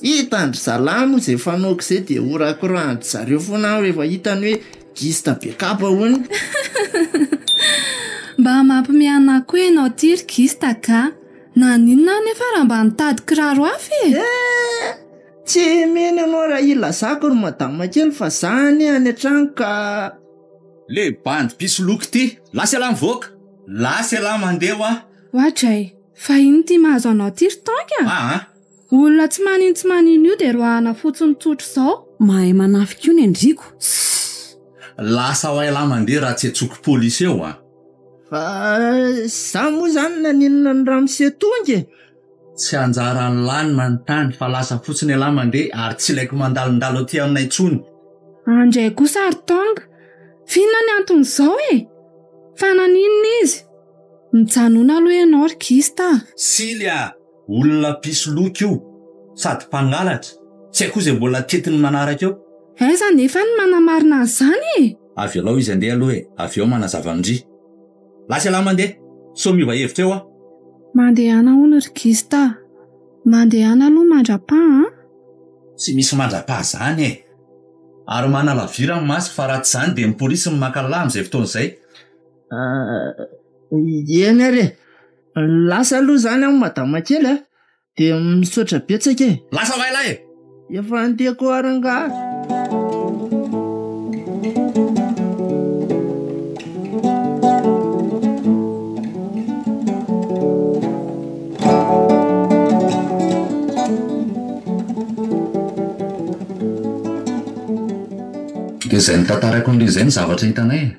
Hitan-dry zalahy moa izay fanaoko izay dia horakorahan-dry zareo foana aho rehefa hitany hoe gista be kapa hono. Mba mampime anah koa ianao ty ry Gista ka! Naninona aho nefa raha mba nitady kiraro hafa e? Eh! Tsy mino ianao raha ilazako ry madama kely fa za anie any an-trano ka. Le bandy mpisoloky ty! Lasa ialahy mivoaka! Lasa ialahy mandeha hoa! Oadray! Fa inona ity mahazo anao ty ry Tonk a? Aa! Olona tsy manino tsy manino io dia roahana fotsiny tsotra izao. Mahay manafika io ny andriako. Sss! Lasa hoa ialahy mandeha raha tsy antsoiko polisy eo a! Fa za moa zany naninona an'i ramose tonga e? Tsy anjaran'lah ny manontany fa lasa fotsiny ialahy mandeha ary tsy ilaiko mandalondalo aty aminay intsony. Andray kosa ry Tonga, f'inona ny anton'izao e? Fa naninona izy? Mijanona aloha ianao ry Gista a! Sily a! Olona mpisoloky io, sady mpangalatra, tsy haiko izay mbola tetiny manaraka eo. Aiza anefa ny manamarina an'izany e? Avelao izy handeha aloha e, avy eo manazava amin-dry. Lasa ialahy mandeha, sao miova hevitra eo aho. Mandehana hono ry Gista a! Mandehana aloha mandra-paha an! Tsy misy mandra-paha izany e! Ary manalavira ny maso fa raha tsy izany dia ny polisy no maka an'lah amin'izay fotoana izay. Eny ary e! Lasa aloha izany aho madama kely a! Dia misaotra betsaka e! Lasa va ialahy e! Efa handeha koa rangahy. Dia izay notantaraiko an'ilay izay ny zavatra hitanay e!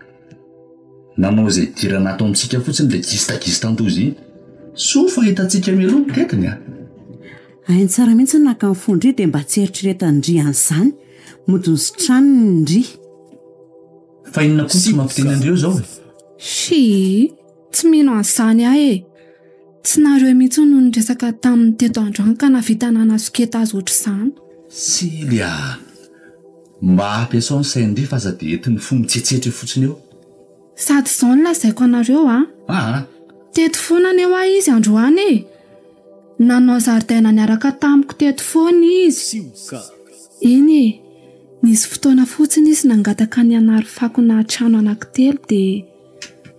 Nanao izay hidirana ato amintsika fotsiny ilay gistagistan-doza iny. Soa fa hitantsika mialoha ny tetiny a! Hainy tsara mihitsy ny naka ny fon-dry dia mba tsy eritreretan-dry an'izany. Mody nositraniny ndry. Fa inona koa tsy mampiteny an'ireo izao e? Shii! Tsy mino an'izany aho e! Tsy nareo mihitsy no niresaka taminy teto androany ka nahavita nanasoketa azy ohatr'izany. Sily a! Mba ampiasao ny sain-dry fa aza dia entin'ny fo mitsetsetra eo fotsiny eo. Sady izao no lazaiko anareo a! Aa! Teto foana anie hoa izy androany e! Nanao zaridaina niaraka tamiko teto foana izy. Eny e! Nisy fotoana fotsiny izy nangataka ny hanary fakona trano anankitelo dia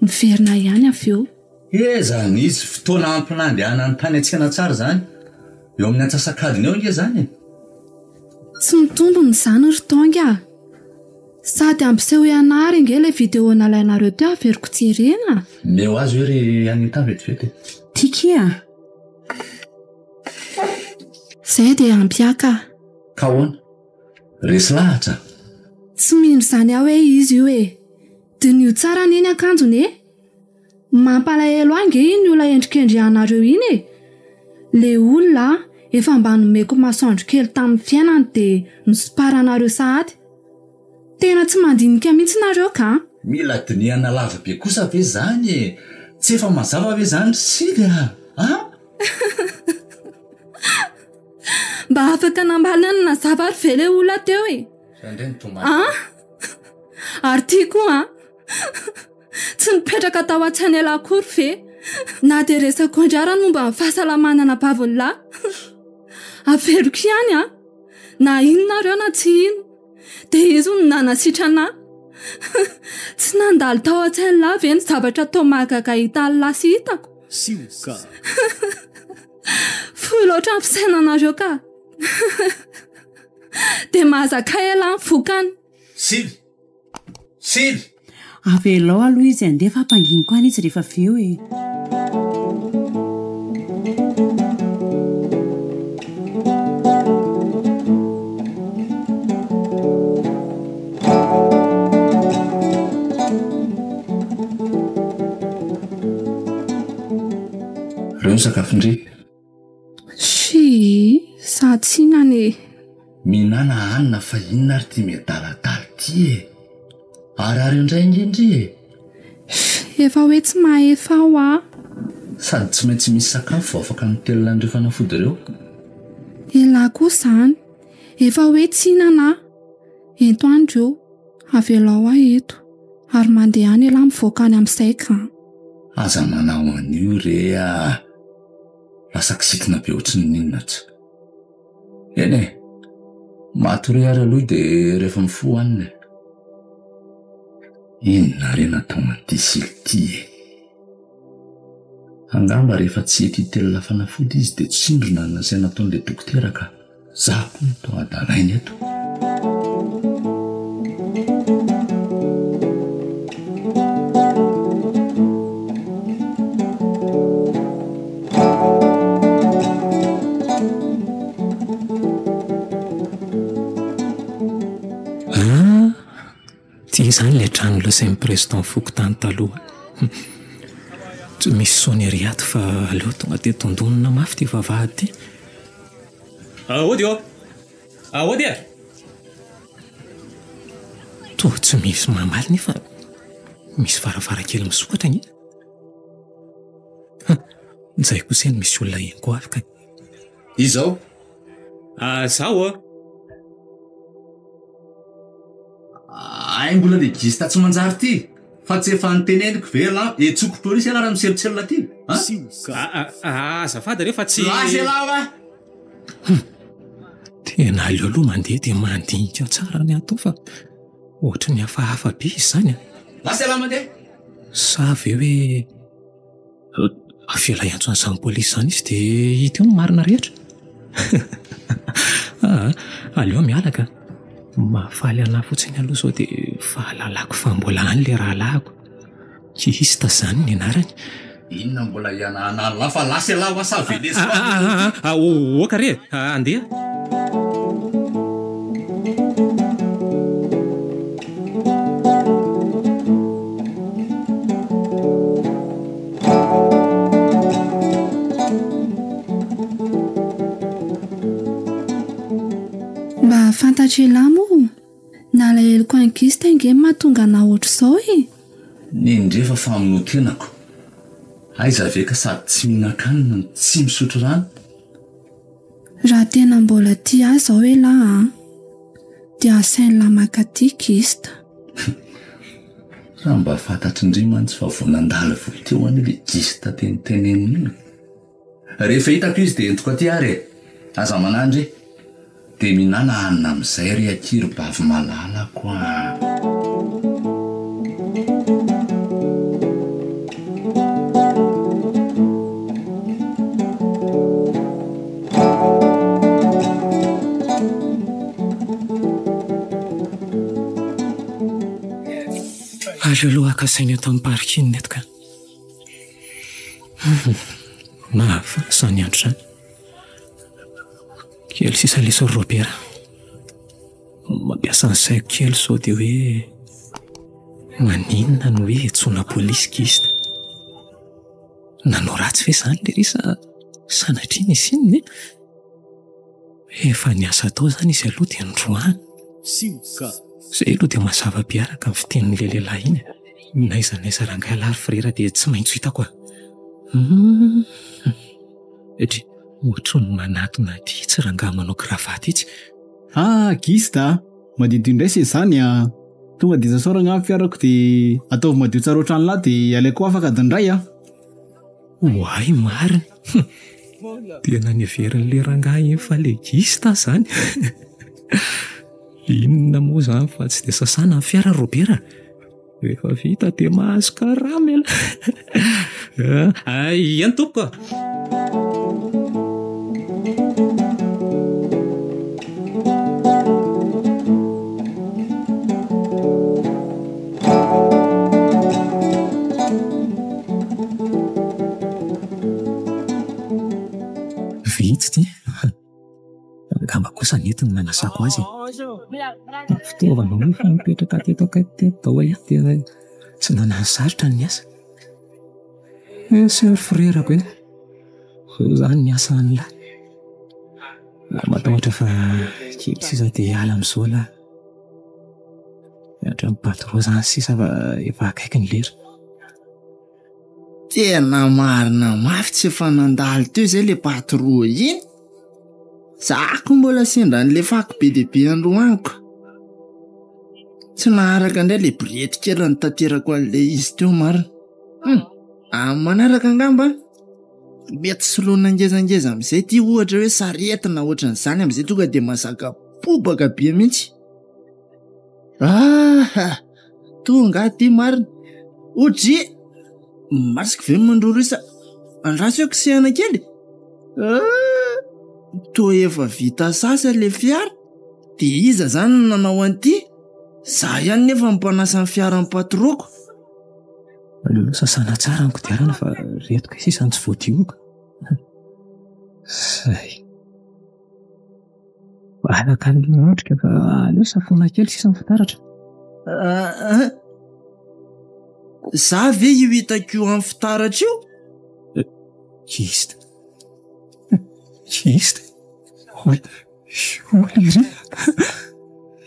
niverina ihany avy eo. Eza, nisy fotoana ampy nandehanany tany an-tsena tsara izany. Eo amin'ny antsasak'adiny eo ange izany e! Tsy mitombina izany ry Tonga a! Sady ampisehoy anah ary ange ilay vidéo nalainareo teo averiko jerena a! Omeo azy hoe ry Anita vetivety e! Tiky a! Izay dia ampy ahy ka! Ka ahoana? Resy lahatra? Tsy mino izany aho hoe izy io e! Diniho tsara anie ny akanjony e! Mampalahelo ahy nge iny olona endrikendrehanareo iny e! Le olona efa mba nomeko masoandro kely tamin'ny fiainany de nosiparanareo sahady. Tena tsy mandinika mihitsy nareo ka! Mila dinihana lava be kosa ve zany e! Tsy efa mazava ve zany ry Sily a! A! Mba afaka namaly ny nazava ary ve le olona teo e! Zay ndray no tomany. A! Ary ty koa an! Tsy nipetraka tao an-tsain'elah akory ve na dia resako indray ara ny momba ny fahasalamana anabavin'lah? Averiko ihany an! Na hino nareo na tsy hino dia izy no nanasitrana ahy. Tsy nandalo tao an-tsain'lah ve ny zavatra toa mahagaga hitan'lah sy hitako? Sioka. Fohy loatra ny fisainanareo ka! Dia mahazaka elah ny vokany. Sily! Sily! Avelao aloha izy handeha fa ampanginiko any izy rehefa avy eo e! Reo ny sakafon-dry. Shii, za tsy hinana e. Mihinana hanina fa inona ary ty miadaladala ty e! Harary indray ange ndry e! Efa hoe tsy mahefa aho a! Sady tsy maintsy misy sakafo vao afaka mitelina an'ireo fanafody ireo. Elah koa izany! Efa hoe tsy hinana aho! Ento any ireo, avelao aho eto, ary mandehana elah mivoaka any amin'izay ka! Aza manao an'io re a! Lasa kizitina be ohatry ny inona tsy. Eny e! Matoria ary aloha dia rehefa mifoha hohanina e! Inona re natao an'ity sily ity e? Angamba rehefa tsy hety hitelina fanafody izy dia tsindrona ny nasaina nataon'ilay dokotera ka. Za koa no toa adalaina eto. Ah, Ty izany ilay trano lazain'ny président fokontany taloha. Tsy misy sonnerie ato fa aleo tonga dia dondonina mafy ity vavahady ity. Aody ô! Aody e! Toa tsy misy mamaly nefa misy varavarankely misokatra anie. Izay kosa eny misy olona eny koa avy ka. Izao. Ah, zaho ô! Hay mbola legiste tsy manjary ty fa tsy efa noteneniko ve elah etsoko polisy elah raha miselotselona aty a? Ah, azafady re fa tsy. Lasa elah va? Hum! Tena aleo aloha mandeha dia mandinika tsara ny atao fa ohatry ny hafahafa be izy izany a! Lasa elah mandeha. Sa ve hoe. Avela hiantso an'izany polisy izany izy dia hita eo ny marina rehetra. Aa, aleo miala ka. Mahafaly anà fotsiny aloha izao dia fahalalako fa mbola any ilay rahalahiko. Kihista izany ny anarany. Inona mbola hianahanan'lah fa lasa ialahy hoa sa velezo fa Aa, oka re e, andeha. Mba fantatr'elah moa? Ny alaheloko an'i Gista ange no mahatonga anah ohatr'izao e! Nindrefa famonoan-tenako. Aiza ve ka sady tsy mihinan-kanina no tsy misotro rano? Raha tena mbola tia ahy izao elah an! Dia asain'lah mankaty Gista. Raha mba fantatry ndry mantsy fa vao nandalo vao teo anie le gista tenitenenina io e. Rehefa hitako izy dia entiko aty ary e. Aza manahy ndry. Dia mihinana hanina amin'izay ry akia ry bavy malalako a. Aleo aloha haka saina eto amin'ny parking eto ka. Mahafaly izany andro izany. Kely sisa lesy ry Robert. Mampiasa ny saiko kely sao dia hoe maninona no hoe antsoina polisy kista. Nanao ratsy ve izany lery sa sanatria nisy inona e? Efa niasa tao izany izy aloha dia noroahana. Izay aloha dia mazava be araka ny fitenin'ilay lehilahy iny e. N'aiza n'aiza rangahy lahy ry frera dia tsy maintsy ho hitako a. Hum. Dry, ohatry ny manatona aty itsy rangahy manao kravaty itsy. Ah, Gista a! Madiodio indray se izany a! Tonga dia sasao rangahy ny fiarako dia ataovy madio tsara ohatran'lah dia alaiko afaka adiny iray a! Oay marina! Tena neverin'ilay rangahy iny fa legista izany. Inona moa izany fa tsy dia sasana ny fiara Robert a! Rehefa vita dia mahazo karama ela. Ay, eny tompoko. Vitsy ity. Angamba kosa nety ny nanasako azy e. Fitaovana moa efa nipetraka teto akaiky teto daholo e. Tena tsy nananosarotra ny asa. Eh, sy ry frerako e. Zao izany ny asa an'lah. Matahotra fa kely sisa dia hiala amin'izao lah. Miandry ny patron zany sisa fa efa akaiky ny lera. Tena marina mafy tsy efa nandalo teo izay le patron iny. Za ko mbola sendra an'le fako be dia be androany ko. Tsy naharaka indray le borety kely nitaterako an'le izy teo marina. Hum, amin'ny manaraka angamba mety soloina ngezangeza amin'izay ity ohatra hoe sarety na ohatran'izany amin'izay tonga dia mazaka bobaka be mihitsy. Ah! Tonga aty marina. Odry! Masiko ve ny mandroro io sa? Andraso eo kosehana kely. Ah, toa efa vita sasa le fiara. Dia iza zany no nanao an'ity? Za ihany nefa no mpanasa ny fiaran'ny patroko. Aleo aloha sasana tsara ny kodiarana fa reto kay sisa no tsy voadioko. Zay. Araka ny miondrika fa aleo safoina kely sisa ny fitaratra. Ah, ah. Za ve io hitako io amin'ny fitaratra io? Kista. Kista. Hoy, hoy iry.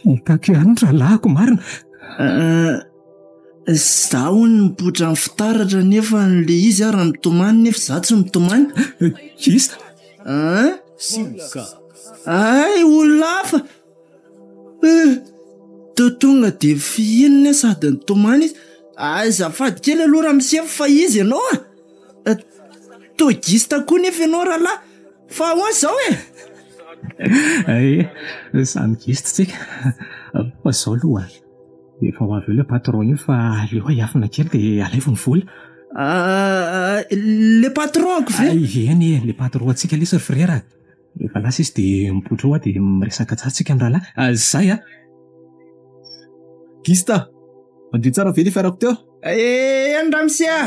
Hitako ihany ny rahalahiko marina. Ah, za hono mipoitra amin'ny fitaratra nefa le izy ara mitomany nefa za tsy mitomany. Kista. Ah? Ay, olona hafa! Eh, toa tonga dia fihinina sady nitomany izy. Azafady kely aloha ramose fa iza ianao a? Eh, toa gista koa nefa ianao rahalahy. Fa ahoana izao e? Eh, samy gista tsika. Fa izao aloha, efa ho avy eo ilay patron io fa aleo hiafina kely dia alaivo ny vola. Ah, le patron-ko ve? Eny e, le patron-tsika lesy ry frera. Rehefa lasa izy dia mipoitra eo aho dia miresaka tsara tsika mirahalahy. Ah, zay a! Gista, madio tsara ve le fiarako teo? Eny ramose a!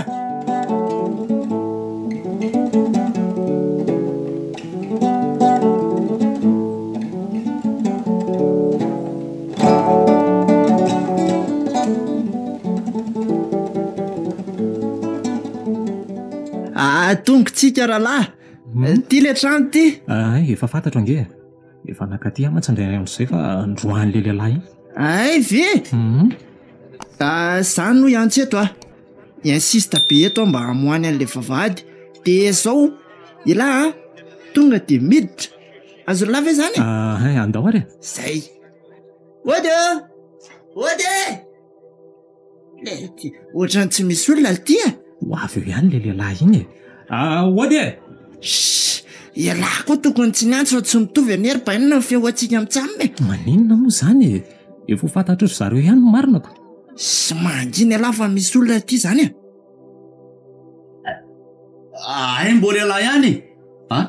Ah, tongotsika rahalahy. Ty le trano ty. Ay, efa fantatro ange e. Efa nankaty aho mantsy indray andro izay fa androan'ilay lehilahy iny. Ay ve? Ah, za no hiantso eto ah. Insiste be eto aho mba hamoahany an'ilay vavahady. Dia zao, ialahy ah, tonga dia miditra. Azon'lah ve zany e? Ah, andao ary e. Zay. Ody ô! Ody e! Lety, ohatran'ny tsy misy olona ity e! Ho avy eo ihany ilay lehilahy iny e! Ah, Ody e! Shh! Ialahy koa tokony tsy niantso fa tsy mitovy anie ry bainina ny feo antsika mitsam e! Maninona moa izany e? Efa ho fantatry ry zareo ihany ny marina ko! Shh! Mangina ialahy fa misy olona aty izany e! Hay mbola ialahy ihany e! A!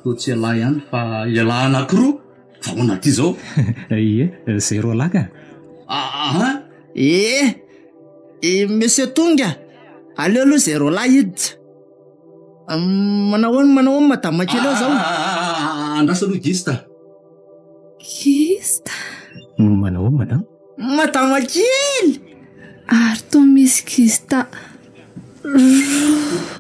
Toa tsy ialahy ihany fa ialahy anankiroa! Fa ahoana aty izao? Ie, zay roalahy ka. Aha! Ee, i Monsieur Tonga, aleo aloha zay roalahy hiditra. Manao ahoana, manao ahoana madama kely ao izao? Andraso aloha Gista. Gista. Manao ahoana madama? Madama kely! Ary toa misy kista roa.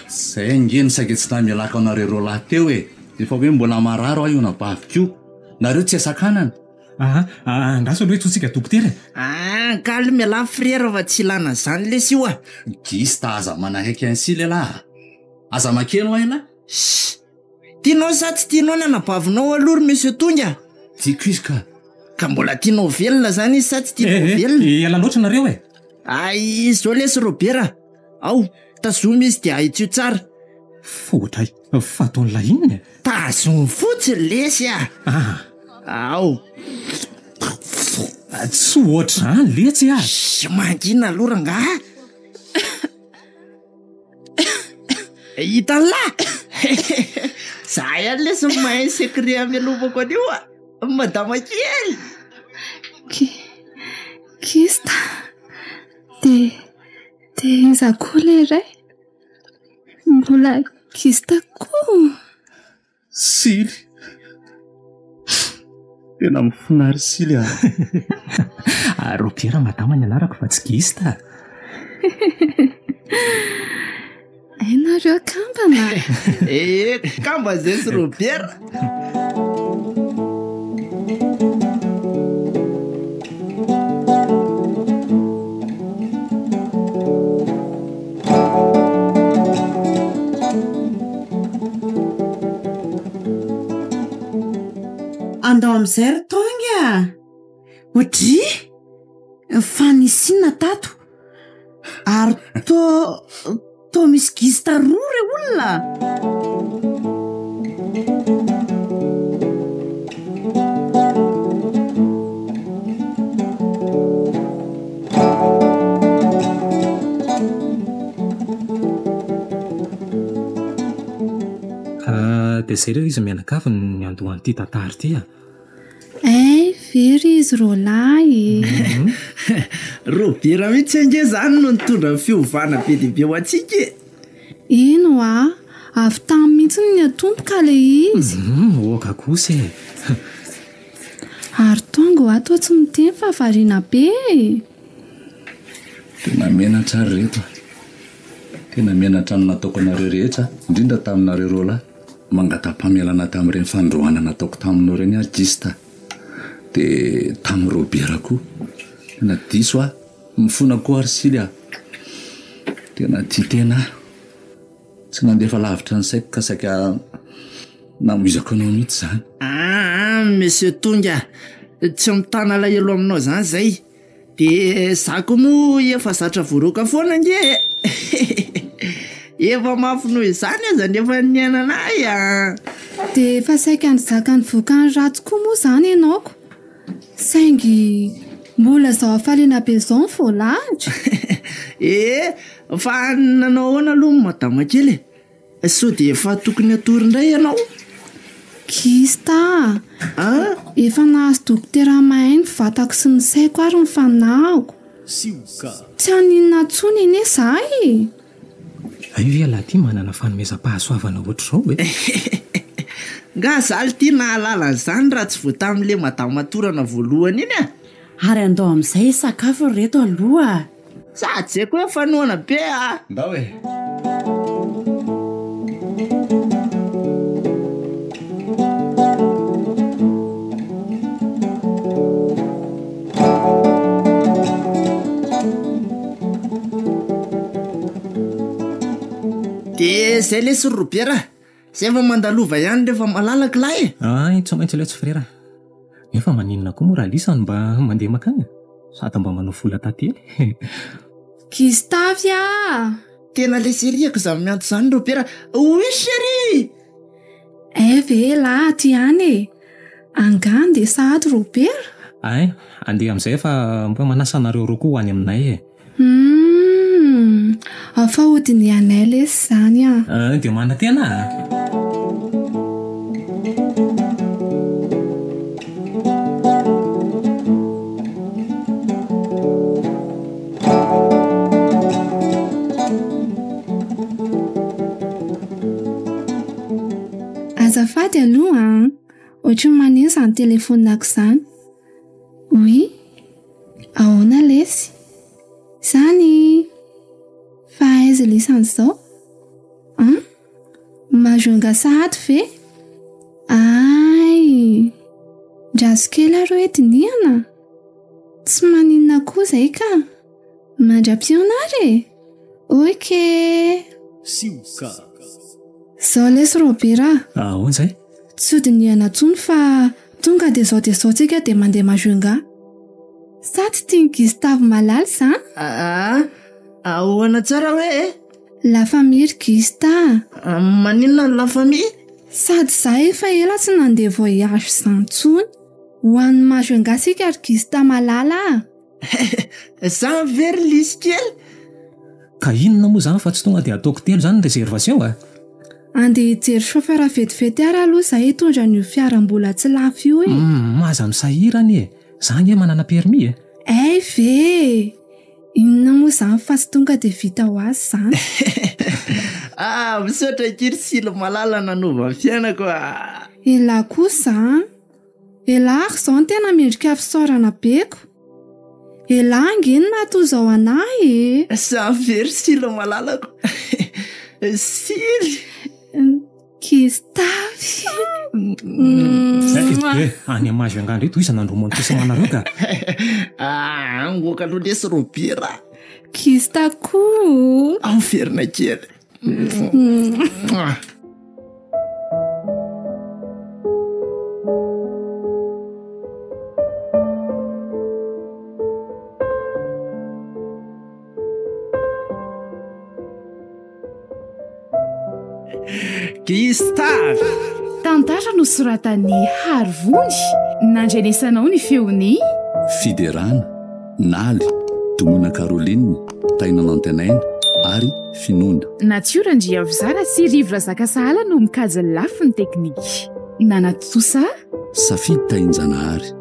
Zay ange no saika tsy namelako anareo roalahy teo e! Efa hoe mbola marary hoa io anabaviko io. Nareo tsy asakanana. Aa, andraso aloha hitsotsika dokotera e! Aa, calme ialahy frera fa tsy ilana an'izany lesy io a! Gista aza manakaiky an'i lehilahy a! Aza makeny hoa ialahy! Shh! Tianao sa tsy tianao ny anabavinao aloha ry Monsieur Tonga? Tiako izy ka. Ka mbola tianao velona zany izy sa tsy tianao Eh, eh, velona? ela loatra nareo e. Ay, izao lesy Robert a. Ao, tazomy izy dia ahitsio tsara. Fotray, fa ataon'ilay inona e? Tazomy fotsiny lesy a. Ah. Ao. Tsy ohatr'izany letsy a. Shh, mangina aloha rangaha. Hitan'lah! Za ihany lesy no mahay ny secret hamelomako an'io a! Madama kely! Ki- Kista, de de iza koa le iray? Mbola kista koa? Sily. Tena mifona ry Sily a. Ah, Robert madama ny anarako fa tsy Gista. Hainareo kambana. Eh, kamba zay sy Robert. Andao amin'izay ry Tonga a! Odry! Fa nisy inona tato? Ary toa toa misy gista roa re olona! izay re izy mianakavy no niandohan'ity tantara ity a. Hay very izy roalahy e. Robera mihitsy ange izany no nitondra ny fiovana be dia be ho antsika e. Eny hoa, avy tany mihitsy no niatomboka ilay izy. Humm, oka kosa e. Ary Tongo hoa toa tsy miteny fa variana be e. Tena menatra aho ry reto a. Tena menatra ny nataoko anareo rehetra, indrindra taminareo roalahy. Mangata-pamelana tamin'ireny fandroahana nataoko taminao ireny aho Gista. Dia tamin'i Robert koa. Tena diso aho. Mifona koa aho ry Sily a. Tena tia tena aho. Tsy nandefa lavitra ny saiko ka saika namoizako anao mihitsy izany. Aa Monsieur Tonga, tsy mitana alahelo aminao izany izay. Dia za koa moa efa zatra voaroaka foana ange e! Efa mafy noho izany aza ny efa niainana ahy a! Dia efa saika nizaka ny vokany ratsy koa moa izany ianao ko! Saingy mbola izao hafaliana be izao no voalahatra! Ee, fa nanao ahoana aloha madama kely e? Sao dia efa tokony hatory indray ianao? Kista a! Efa nahazo dokotera mahay ny vatako sy ny saiko ary ny fanahiko. Tsy haninona intsony anie za e! Hay ve ialahy ity manana fanomezam-pahasoavana ohatr'izao e? Nga za lty nahalala an'izany raha tsy vao tamin'le madama torana voalohany iny a! Ary andao amin'izay hisakafo ry reto aloha. Sady zay koa efa noana be a! Ndao e! De zay lesy ry Robert a! Zay vao mandalova ihany rehefa malalaka lahy e! Ay, tsy maintsy letsy frera. Nefa maninona koa moa raha Lisa no mba mandeha makany e? Sady mba manao vola tantely. Gustave ah! Tena le seriako izany miantso izany Robert a! Oui chérie! Hay ve elah aty ihany e! Angaha andeha sahady Robert? Hay, andeha amin'izay fa mba manasa anareo roa koa ho any aminay e! Humm! Ao fa hodinihanay lesy izany an! Euh, dia manantena a! Azafady aloha an! Ohatry ny maneno izany telefaoniko izany. Oui. Ahoana lesy? Zany! Fa aiza lisany zao? An? Majunga sahady ve? Ay! Ndraso kely ary hoe dinihana? Tsy maninona koa zay ka! Mandra-pihaona ary e! Ok! Sioka. Zao lesy Robert a! Ahoana izay? Tsy ho dinihana intsony fa tonga dia zao dia zao tsika dia mandeha Majunga. Sa tsy tian'i Gustave malala izany? Aa, ahoana tsara hoe e? La famille ry Gusta a! Maninona ny la famille? Sady za efa ela tsy nandeha voyage izany intsony. Ho any Majunga tsika ry Gusta malala a! Zany ve ry lisy kely? Ka inona moa zany fa tsy tonga dia ataoko telo zany ny réservation a? Andeha hijery chauffeur vetivety ary aloha izahay hitondra an'io fiara mbola tsy lafo io e! Humm, aza misahirana e! Za ange manana permis e! Hay ve e! Inona moa izany fa tsy tonga dia vita ho azy izany? Ah, misaotra akia ry Sily malala nanova ny fiainako a! Elah kosa an! Elah ary izao no tena mendrika fisaorana be ko! Elah ange no nahatoa izao anahy e! Za very Sily malalako. Sily! Gustave! Eh, any am âge angaha ndray tohizana ny romantisme anareo ka! Ah, angoaka aloha lesy Robert a! Gustave koa! Ao miverina kely. Gustave! Tantara nosoratan'i Harivony, nandrenesanao ny feon'i. Fiderana, Naly, Domona Caroline, Taina Nantenaina. ary finoana. Natiora Andriavizara sy Rivo Razakasahala no mikajy ny lafiny teknika. Nanatontosa. Safidy Tahinjanahary.